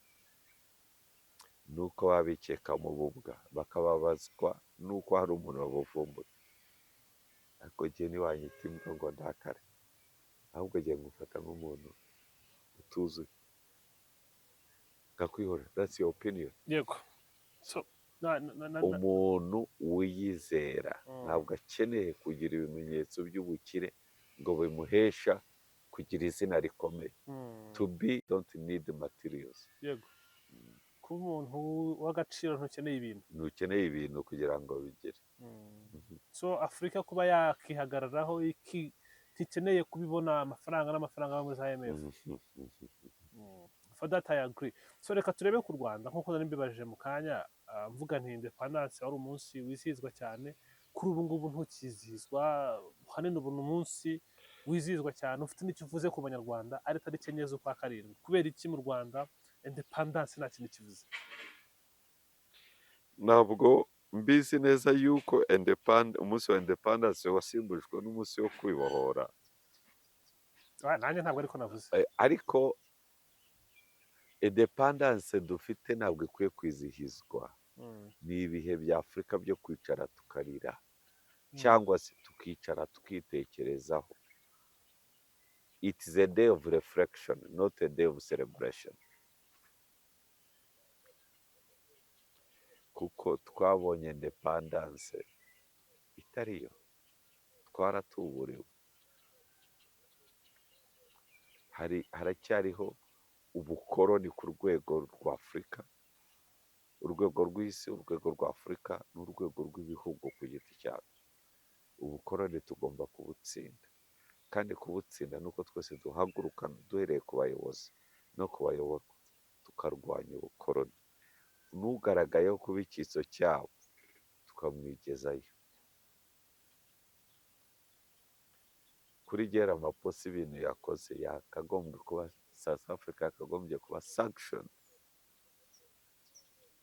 nuko baba bikeka mu bubwa, bakababazwa nuko hari umuntu wabuvumbuye. Ariko njye ntiwanyita imbwa ngo ndakare, ahubwo ngiye ngufata nk'umuntu utuzuye, ngakwihorera. That's your opinion. Yego. So na Umuntu wiyizera ntabwo akeneye kugira ibimenyetso by'ubukire ngo bimuhesha kugira izina rikomeye. To be don't need materials. Kuba umuntu w'agaciro ntukeneye ibintu. Ntukeneye ibintu kugira ngo bigere. So Afurika kuba yakihagararaho ntikeneye kubibona amafaranga n'amafaranga yo muri za IMF. For that I agree. So reka turebe ku Rwanda, nk'uko nari mbibajije mu kanya, mvuga nti independence wari umunsi wizihizwa cyane, kuri ubu ngubu ntukizihizwa hanini. Ubu ni umunsi wizihizwa cyane ufite n'icyo uvuze ku Banyarwanda, ari tariki 4 z'ukwa karindwi. Kubera iki mu Rwanda independence nta kintu kivuze? Ntabwo mbizi neza yuko umunsi wa independence wasimbujwe n'umunsi wo kwibohora. Nanjye ntabwo ariko navuze. Ariko independence dufite ntabwo ikwiye kwizihizwa. Ni ibihe bya Afurika byo kwicara tukarira, cyangwa se tukicara tukitekerezaho. It is a day of reflection, not a day of celebration, kuko twabonye independence itariyo, twaratuburiwe. Haracyariho ubukoroni ku rwego rwa Afurika, urwego rw'isi, urwego rwa Afurika n'urwego rw'ibihugu ku giti cyabyo. Ubukoroni tugomba kubutsinda, kandi kubutsinda ni uko twese duhaguruka duhereye ku bayobozi no ku bayoborwa, tukarwanya ubukoroni, n'ugaragayeho kuba icyitso cyabo tukamwigezayo. Kuri Ramaphosa, ibintu yakoze yakagombye kuba, South Africa yakagombye kuba sanction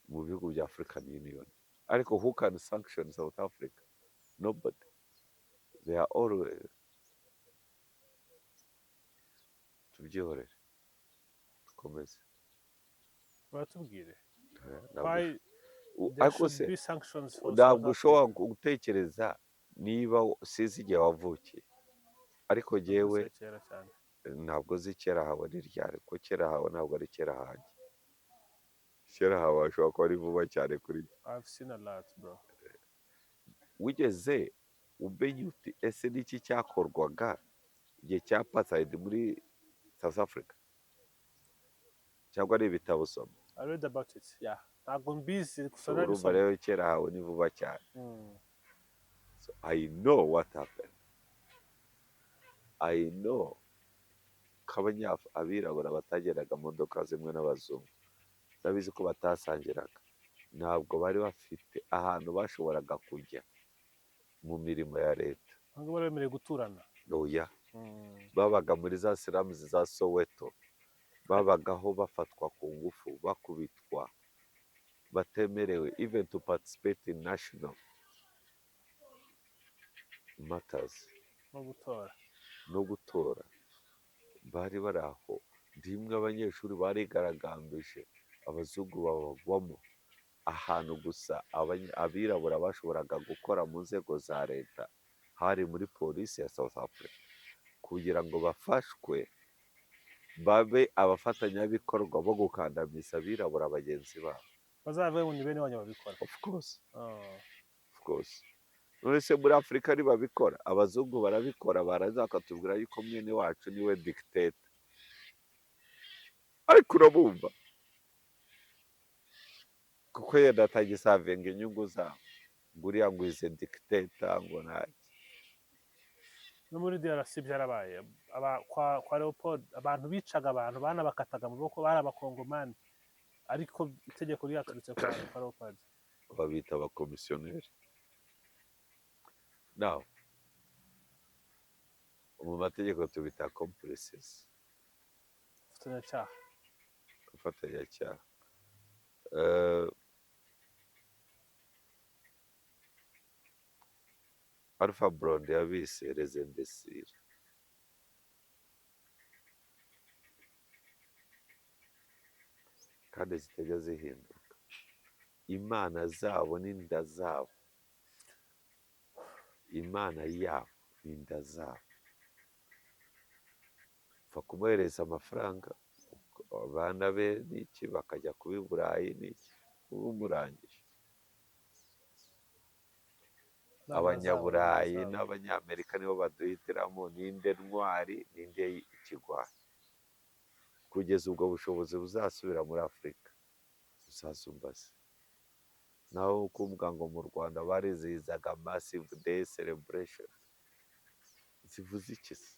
mu bihugu bya African Union. Ariko who can sanction South Africa? Nobody. They are always, tubyihorere dukomeze. Baratubwire. Ntabwo Why there ariko should se be sanctions for ntabwo South ushobora Africa? gutekereza, niba sizi igihe wavukiye, ariko jyewe Navutse kera cyane. Ntabwo uzi kera hawe ni ryari, ko kera hawe ntabwo ari kera hanjye. Kera hawe hashobora kuba ari vuba cyane kuri njye. I've seen a lot, bro. Wigeze umenya uti ese niki cyakorwaga igihe cya apartheid muri South Africa, cyangwa ari ibitabo usoma? I read about it, yeah. Ntabwo mbizi gusa, Urumva nabisomye. rero kera hawe ni vuba cyane. So I know what happened. I know ko abirabura batageraga mu modoka zimwe n'abazungu. Ndabizi ko batasangiraga. Ntabwo bari bafite ahantu bashoboraga kujya mu mirimo ya leta. Ntabwo bari bemerewe guturana. Oya. Babaga muri za slums za Soweto. Babagaho bafatwa ku ngufu, bakubitwa, batemerewe even to participate in national matters. No gutora. No gutora. Bari bari aho. Rimwe abanyeshuri barigaragambije, abazungu babagwamo. Ahantu gusa abirabura bashoboraga gukora mu nzego za leta hari muri polisi ya South Africa, kugira ngo bafashwe babe abafatanyabikorwa bo gukandamiza abirabura bagenzi babo. Bazave ngo ni bene wanyu babikora. Of course. Of course. None se muri Afurika ntibabikora? Abazungu barabikora, baraza bakatubwira yuko mwene wacu niwe dictator, ariko urabumva kuko yenda atagiservinga inyungu zabo, ngo uriya ngo ize dictator, ngo ntaki. No muri DRC byarabaye. Kwa Leopold abantu bicaga abantu, banabakataga amaboko, bari abakongomani, ariko itegeko ryaturutse kwa Leopold. Babita abakomisiyoneri. Now mu mategeko tubita accomplices. Ubufatanyacyaha. Abafatanyacyaha. Alpha Blondy yabise les imbéciles. Kandi zitajya zihinduka, imana zabo n'inda zabo, imana yabo n'inda zabo. Upfa kumuhereza amafaranga, abana be n'iki, bakajya kuba i Burayi n'iki, uba umurangije. Inama zabo, Abanyaburayi zabo. n'Abanyamerika nibo baduhitiramo ninde ntwari, ninde ikigwari. Kugeza ubwo bushobozi buzasubira muri Afurika. Uzazumbaze nawe ukumbwa ngo mu Rwanda barizihizaga massive day celebration, zivuze iki se?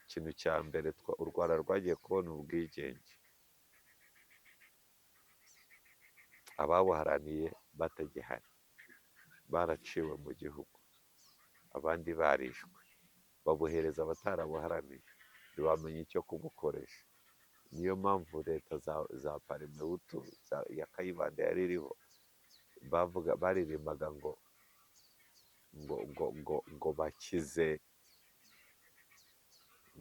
Ikintu cya mbere, u Rwanda rwagiye kubona ubwigenge ababuharaniye batagihari, baraciwe mu gihugu, abandi barishwe, babuhereza abatarabuharaniye, ntibamenya icyo kubukoresha. Niyo mpamvu leta za Parmehutu ya Kayibanda yari iriho, bavuga, baririmbaga ngo bakize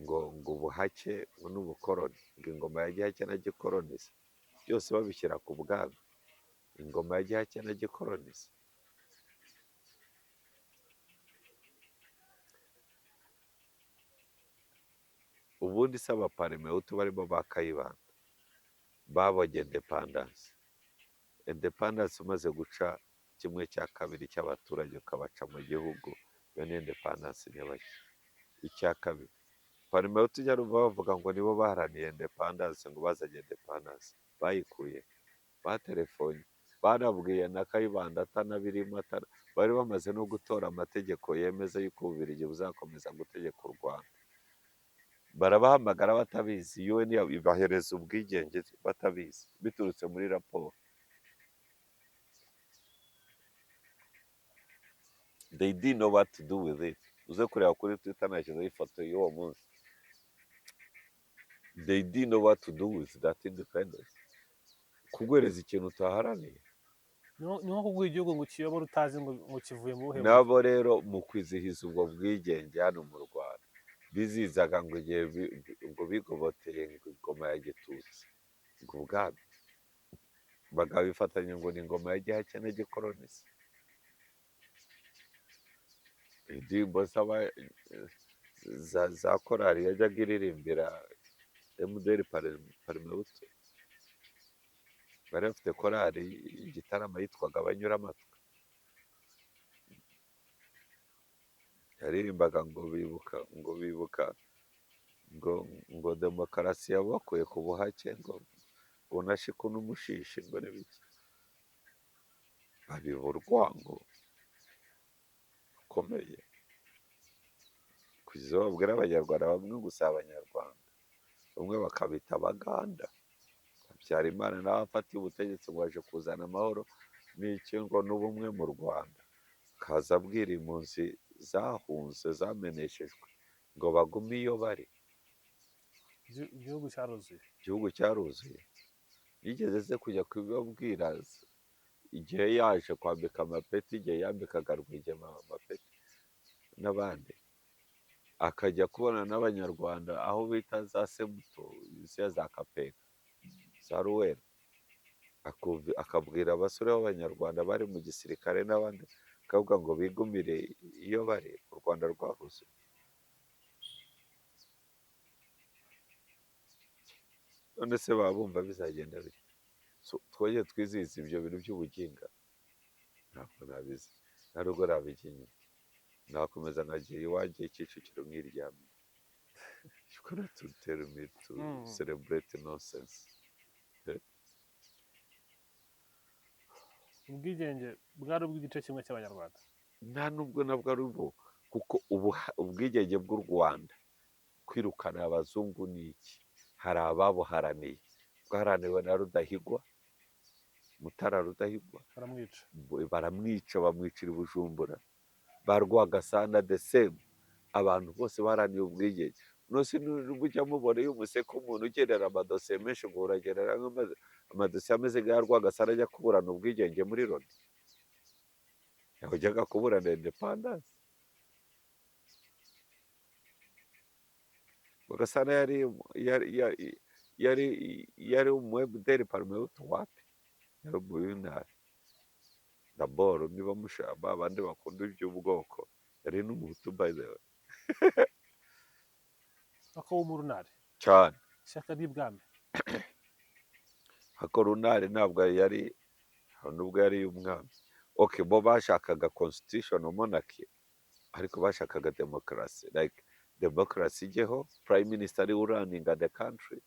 ngo ubuhake ngo n'ubukoroni, ngo ingoma ya gihake na gikoronize, byose babishyira ku bwami, ingoma ya gihake na gikoronize. Ubundi se Abaparmehutu barimo ba Kayibanda babonye independence, independence umaze guca kimwe cya kabiri cy'abaturage ukabaca mu gihugu, iyo ni independence nyabaki. Icya kabiri, Parmehutu ujya numva bavuga ngo nibo baharaniye independence, ngo bazanye independence, bayikuye baterefone, banabwiye na Kayibanda atanabirimo, bari bamaze no gutora amategeko yemeza yuko Ububiligi buzakomeza gutegeka u Rwanda. Barabahamagara batabizi, UN ibahereza ubwigenge batabizi, biturutse muri raporo. They didn't know what to do with it. Uze kureba kuri Twitter nashyizeho ifoto y'uwo munsi. They didn't know what to do with that independence. Kuguhereza ikintu utaharaniye. Ni nko kuguha igihugu ngo ukiyobore utazi ngo kivuye mu buhe. Nabo rero mu kwizihiza ubwo bwigenge hano mu Rwanda, bizihizaga ngo igihe ngo bigoboteye ngo ingoma ya gitutsi, ngo ubwami bakabifatanya ngo ni ingoma ya gihake na gikolonize. Indirimbo za korali yajyaga iririmbira MDR Parmehutu, bari bafite korali Igitarama yitwaga Abanyuramatwi, yaririmbaga ngo bibuka, ngo bibuka ngo demokarasi yabakuye ku buhake, ngo nashiku n'umushishi ngo n'ibiki, babiba urwango rukomeye kugeza aho babwira Abanyarwanda bamwe gusa, Abanyarwanda bamwe bakabita Abaganda. Habyarimana nawe afatiye ubutegetsi ngo aje kuzana amahoro n'iki ngo n'ubumwe mu Rwanda, akaza abwira impunzi zahunze zameneshejwe ngo bagume iyo bari. Igihugu cyaruzuye. Igihugu cyaruzuye. Yigeze se kujya kubibabwira igihe yaje kwambika amapeti, igihe yambikaga Rwigema amapeti n'abandi, akajya kubona n'Abanyarwanda aho bita za Semuto, za Kapenga, za Ruwera, akabwira abasore b'Abanyarwanda bari mu gisirikare n'abandi, akavuga ngo bigumire iyo bari, u Rwanda rwaruzuye. None se baba bumva bizagenda bite? Twongere twizihize ibyo bintu by'ubuginga? Ntabwo nabizi, nta nubwo nabijya inyuma, nakomeza nkagira iwanjye Kicukiro nkiryamye. You cannot tell me to celebrate nonsense. Ubwigenge bwari ubw'igice kimwe cy'Abanyarwanda. Nta nubwo nabwo ari ubu, kuko ubwigenge bw'u Rwanda kwirukana abazungu ni iki? Hari ababuharaniye, bwaharaniwe na Rudahigwa, Mutara Rudahigwa, baramwica, bamwicira i Bujumbura, ba Rwagasana the same, abantu bose baharaniye ubwigenge. Nose mujya mubona iyo umuseka umuntu ugendera amadosiye menshi, ngo uragendera amadosiye ameze nk'aya Rwagasana ajya kuburana ubwigenge muri Loni, yajyaga kuburana independence. Rwagasana yari umu MDR Parmehutu wapi? Yari umuyunari. Daboro niba mushaka abandi bakunda iby'ubwoko, yari n'umuhutu by the way. Ako w'umurunari. Cyane. Ishyaka ry'ibwami. Ako runari ntabwo yari, nubwo yari umwami. Okay, bo bashakaga constitutional monarchy, ariko bashakaga demokarasi, like demokarasi ijyeho, prime minister ari running the country.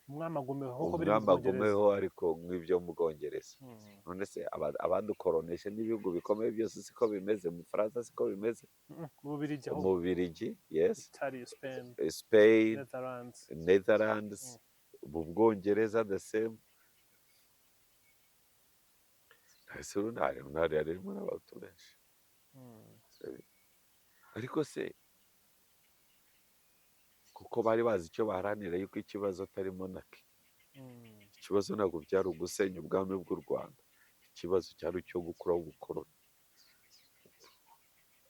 Umwami agumeho nk'uko biri mu Umwami Bwongereza. agumeho, ariko nk'ibyo mu Bwongereza. None se abadukoronesha n'ibihugu bikomeye byose siko bimeze? Mu Faransa siko bimeze? Mu Bubiligi Mu ahubwo. Bubiligi, yes. Italy, Spain, Spain, Netherlands. Netherlands, mu Bwongereza the same. Ese runari harimo n'Abahutu benshi. Ariko se kuko bari bazi icyo baharanira, yuko ikibazo atari monarchy. Ikibazo ntabwo byari ugusenya ubwami bw'u Rwanda, ikibazo cyari icyo gukuraho ubukoroni.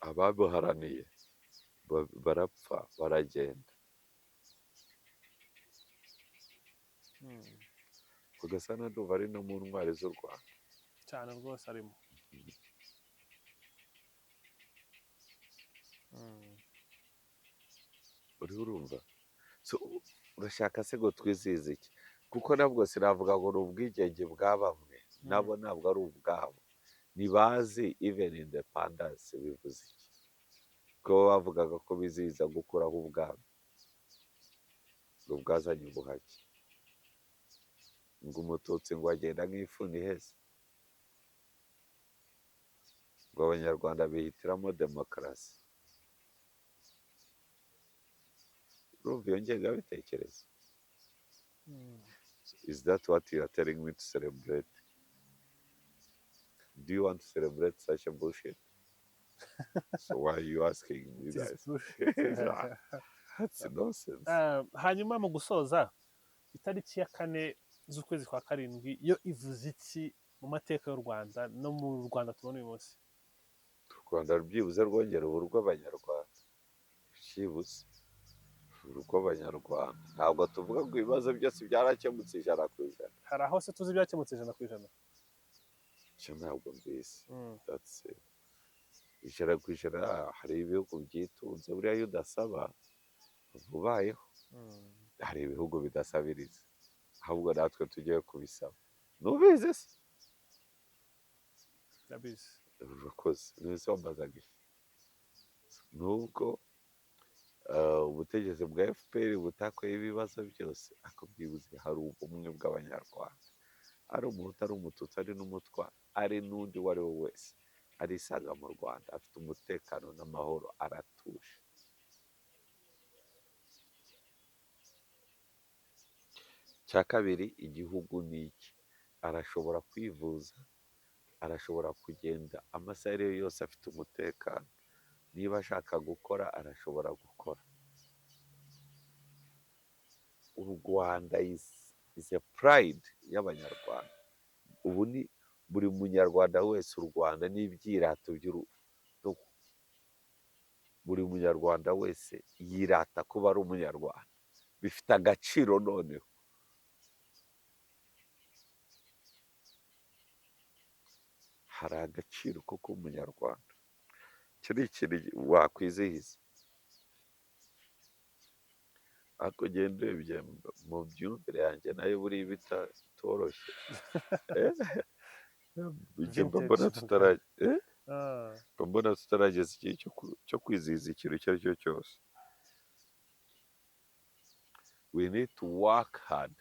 Ababuharaniye barapfa, baragenda. Rwagasana ndumva ari no mu ntwari z'u Rwanda. Cyane rwose arimo. Uriho urumva? So, urashaka se ngo twizihize iki? Kuko nabwo sinavuga ngo ni ubwigenge bwa bamwe, nabo ntabwo ari ubwabo, ntibazi even independence bivuze iki, kuko bavugaga ko bizihiza gukuraho ubwami ngo bwazanye ubuhake, ngo Umututsi ngo agenda nk'ifuni iheze, ngo Abanyarwanda bihitiramo demokarasi. Urumva iyo ngengabitekerezo? Is that what you are telling me to celebrate? Do you want to celebrate such a bullshit? So why are you asking me It is that? bullshit. That's nonsense. Hanyuma mu gusoza, itariki ya 4 z'ukwezi kwa karindwi yo ivuze iki mu mateka y'u Rwanda no mu Rwanda tubona uyu munsi? U Rwanda byibuze rwongera ubu rw'Abanyarwanda, byibuze rw'Abanyarwanda. Ntabwo tuvuga ngo ibibazo byose byarakemutse 100%. Hari aho se tuzi byakemutse 100%? Icyo ntabwo mbizi. That's it. 100%, hari ibihugu byitunze. Buriya iyo udasaba uba ubayeho. Hari ibihugu bidasabiriza, ahubwo natwe tugiye kubisaba. Ntubizi se? Ndabizi. Urakoze. Ntuzi wambazaga iki? Nubwo ubutegetsi bwa FPR butakoye ibibazo byose, ariko byibuze hari ubumwe bw'Abanyarwanda. Ari Umuhutu, ari Umututsi, ari n'Umutwa, ari n'undi uwo ari we wese, arisanga mu Rwanda, afite umutekano n'amahoro, aratuje. Cya kabiri, igihugu ni iki? Arashobora kwivuza, arashobora kugenda amasaha ariyo yose, afite umutekano. Niba ashaka gukora arashobora gukora. U Rwanda is a pride y'Abanyarwanda. Ubu ni buri Munyarwanda wese, u Rwanda n'ibyirato by'uru, buri Munyarwanda wese yirata kuba ari Umunyarwanda, bifite agaciro. Noneho hari agaciro ko kuba Umunyarwanda. Icyo ni ikintu wakwizihiza. Ariko ugenda urebye mu myumvire yanjye nayo buriya bitoroshye. Mba mbona tutarageza igihe cyo kwizihiza ikintu icyo ari cyo cyose. We need to work hard,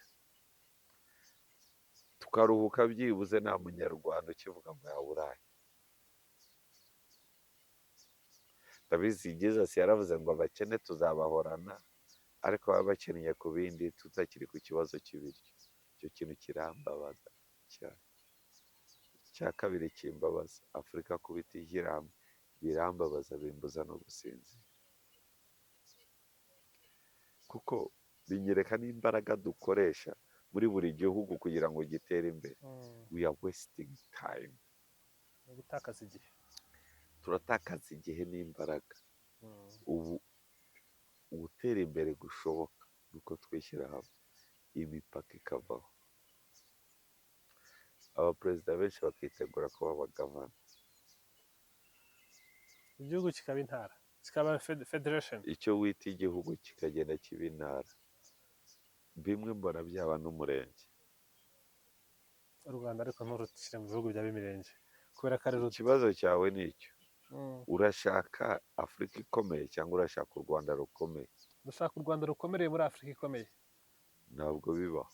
tukaruhuka byibuze nta Munyarwanda ukivuga ngo yawuraye. Ndabizi Jesus yaravuze ngo abakene tuzabahorana, ariko baba bakennye ku bindi, tutakiri ku kibazo cy'ibiryo. Icyo kintu kirambabaza cyane. Icya kabiri kimbabaza, Afurika kuba itishyira hamwe birambabaza, bimbuza no gusinzira, kuko binyereka n'imbaraga dukoresha muri buri gihugu kugira ngo gitere imbere. We are wasting time. Gutakaza igihe. Turatakaza igihe n'imbaraga. Ubu gutera imbere gushoboka nuko twishyira hamwe, imipaka ikavaho, abaperezida benshi bakitegura kuba abagavana, igihugu kikaba intara, kikaba federation. Icyo wita igihugu kikagenda kiba intara, bimwe mbona byaba n'umurenge. U Rwanda ariko nturushyire mu bihugu byaba imirenge kubera ko ari ruto. Ikibazo cyawe ni icyo: urashaka Afurika ikomeye cyangwa urashaka u Rwanda rukomeye? Ndashaka u Rwanda rukomereye muri Afurika ikomeye. Ntabwo bibaho.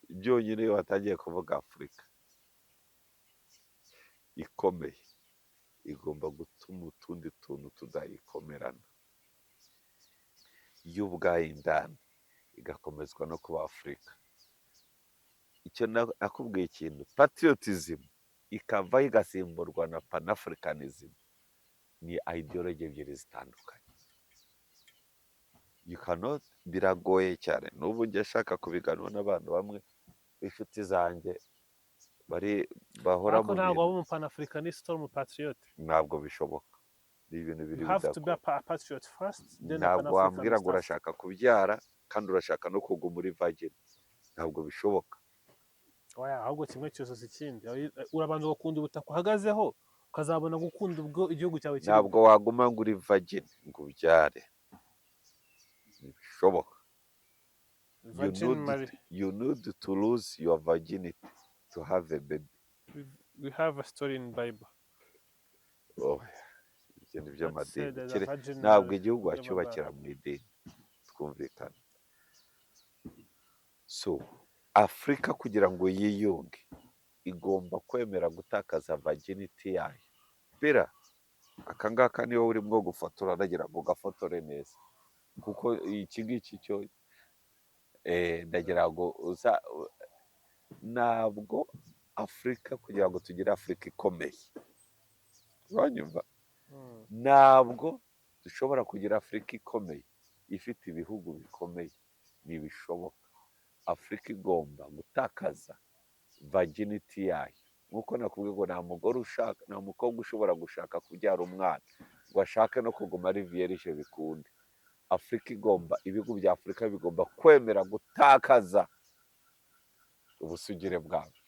Byonyine iyo watangiye kuvuga Afurika ikomeye, igomba gutuma utundi tuntu tudayikomerana, yo ubwayo indani igakomezwa no kuba Afurika. Icyo nakubwiye ikintu, patriotism ikavaho igasimburwa na panafricanism, ni ideology ebyiri zitandukanye. You cannot, biragoye cyane. N'ubu njya ashaka kubiganiraho n'abantu bamwe b'inshuti zanjye bari bahora Ariko mu ntabwo bintu. waba umupanafricaniste utari umupatriote. Ntabwo bishoboka, ni ibintu biri You have to be bidakora. a patriot first, then a Ntabwo wambwira ngo panafricanist after. urashaka kubyara kandi urashaka no kuguma uri virgin, ntabwo bishoboka. Oya, ahubwo kimwe cyuzuza ikindi. Urabanza ugakunda ubutaka uhagazeho, ukazabona gukunda ubwo igihugu cyawe kirimo. Ntabwo waguma ngo uri virgin ngo ubyare, ntibishoboka. You Virgin need, Mary. you need to lose your virginity to have a baby. We have a story in Bible. Oh, ibyo ni that by'amadini. said there's a virgin Ntabwo Mary igihugu y'amabara. wacyubakira mu idini, twumvikana. So Afurika kugira ngo yiyunge igomba kwemera gutakaza virginity yayo. Bira aka ngaka niyo urimo gufotora, ndagira ngo gafotore neza, kuko iki ngiki cyo ndagira ngo uza. Ntabwo Afurika, kugira ngo tugire Afurika ikomeye, uranyumva? Ntabwo dushobora kugira Afurika ikomeye ifite ibihugu bikomeye, ntibishoboka. Afurika igomba gutakaza virginity yayo, nk'uko nakubwiye ngo nta mugore ushaka, nta mukobwa ushobora gushaka kubyara umwana ngo ashake no kuguma ari vierge bikunde. Afurika igomba, ibihugu bya Afurika bigomba kwemera gutakaza ubusugire bwabyo.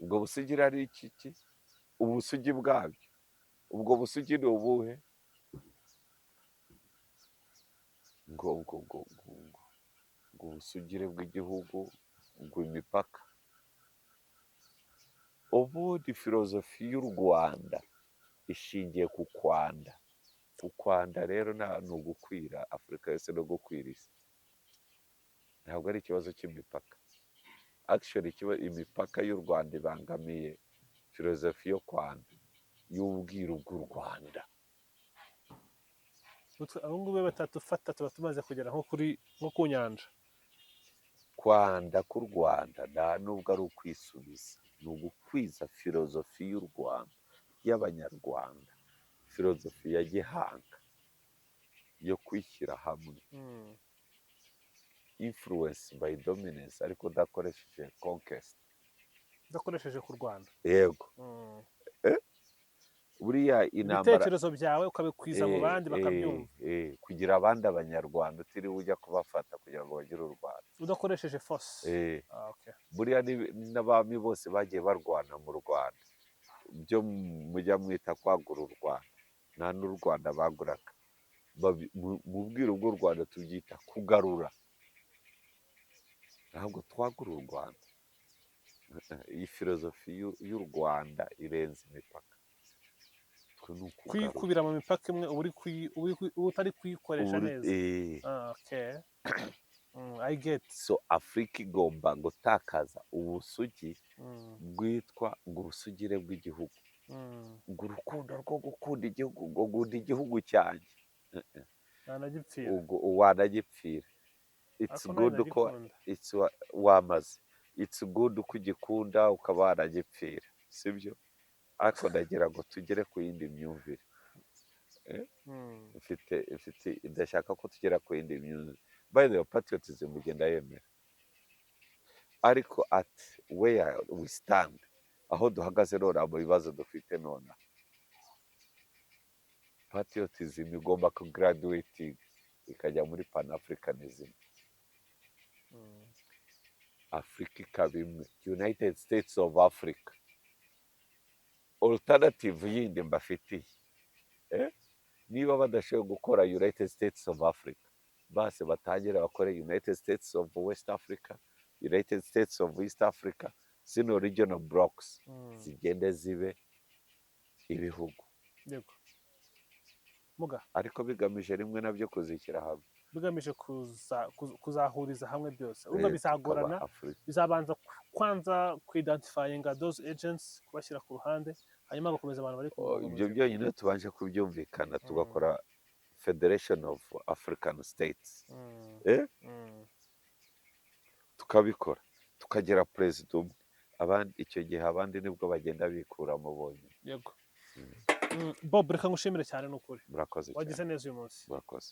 Ubwo busugire ari iki ki? Ubusugi bwabyo, ubwo busugi ni ubuhe? Ngo ubusugire bw'igihugu, ngo imipaka. Ubundi filozofi y'u Rwanda ishingiye ku kwanda. Ku kwanda rero ni ugukwira Afurika yose no gukwira isi, ntabwo ari ikibazo cy'imipaka. Actually, imipaka y'u Rwanda ibangamiye filozofi yo kwanda, y'ubwiru bw'u Rwanda. Abo ngubu iyo batatufata tuba tumaze kugera nko kuri, nko ku nyanja. Kwanda k'u Rwanda nta nubwo ari ukwisubiza, ni ugukwiza filozofi y'u Rwanda, y'Abanyarwanda, filozofi ya gihanga yo kwishyira hamwe, influence by dominance, ariko udakoresheje conquest. Udakoresheje ku Rwanda. Yego. Buriya intambara Ibitekerezo byawe ukabikwiza mu bandi bakabyumva. Kugira abandi Abanyarwanda utiriwe ujya kubafata kugira ngo bagire u Rwanda. Udakoresheje force. Ah, okay. Buriya n'abami bose bagiye barwana mu Rwanda, byo mujya mwita kwagura u Rwanda, nta n'u Rwanda baguraga. Mu bwiru bw'u Rwanda tubyita kugarura, ntabwo twagura u Rwanda. Iyi filozofi y'u Rwanda irenze imipaka. Twe ni ukugarura. Kuyikubira mu mipaka imwe uba uba utari kuyikoresha neza. Ah, okay. I get. So Afurika igomba gutakaza ubusugi bwitwa ngo ubusugire bw'igihugu, ngo urukundo rwo gukunda igihugu, ngo nkunda igihugu cyanjye. Ntanagipfira. Ubwo wanagipfira, it's Ariko nawe good ko ndagikunda. it's wamaze, it's good ko ugikunda ukaba wanagipfira, sibyo? Ariko ndagira ngo tugere ku yindi myumvire. Mfite, ndashaka ko tugera ku yindi myumvire. By the way, patriotism ugenda yemera, ariko at where we stand, aho duhagaze none, mu bibazo dufite none, patriotism igomba ku graduating ikajya muri panafricanism. Afurika ikaba imwe, United States of Africa. Alternative yindi mbafitiye, niba badashoboye gukora United States of Africa, base batangire bakore United States of West Africa, United States of East Africa, zino regional blocks zigende zibe ibihugu. Yego. Muga. Ariko bigamije rimwe nabyo kuzishyira hamwe. Bigamije kuzahuriza hamwe byose. Urumva bizagorana. Tukaba Afurika. Bizabanza kwanza kuidentifyinga those agents, kubashyira ku ruhande, hanyuma hagakomeza abantu bari ku Oh, murongo ibyo muzima. byonyine tubanje kubyumvikana, tugakora Federation of African States, tukabikora, tukagira perezida umwe, abandi icyo gihe abandi nibwo bagenda bikuramo bonyine. Yego. Bob, reka ngushimire cyane, ni ukuri. Murakoze Wagize cyane. neza uyu munsi. Murakoze.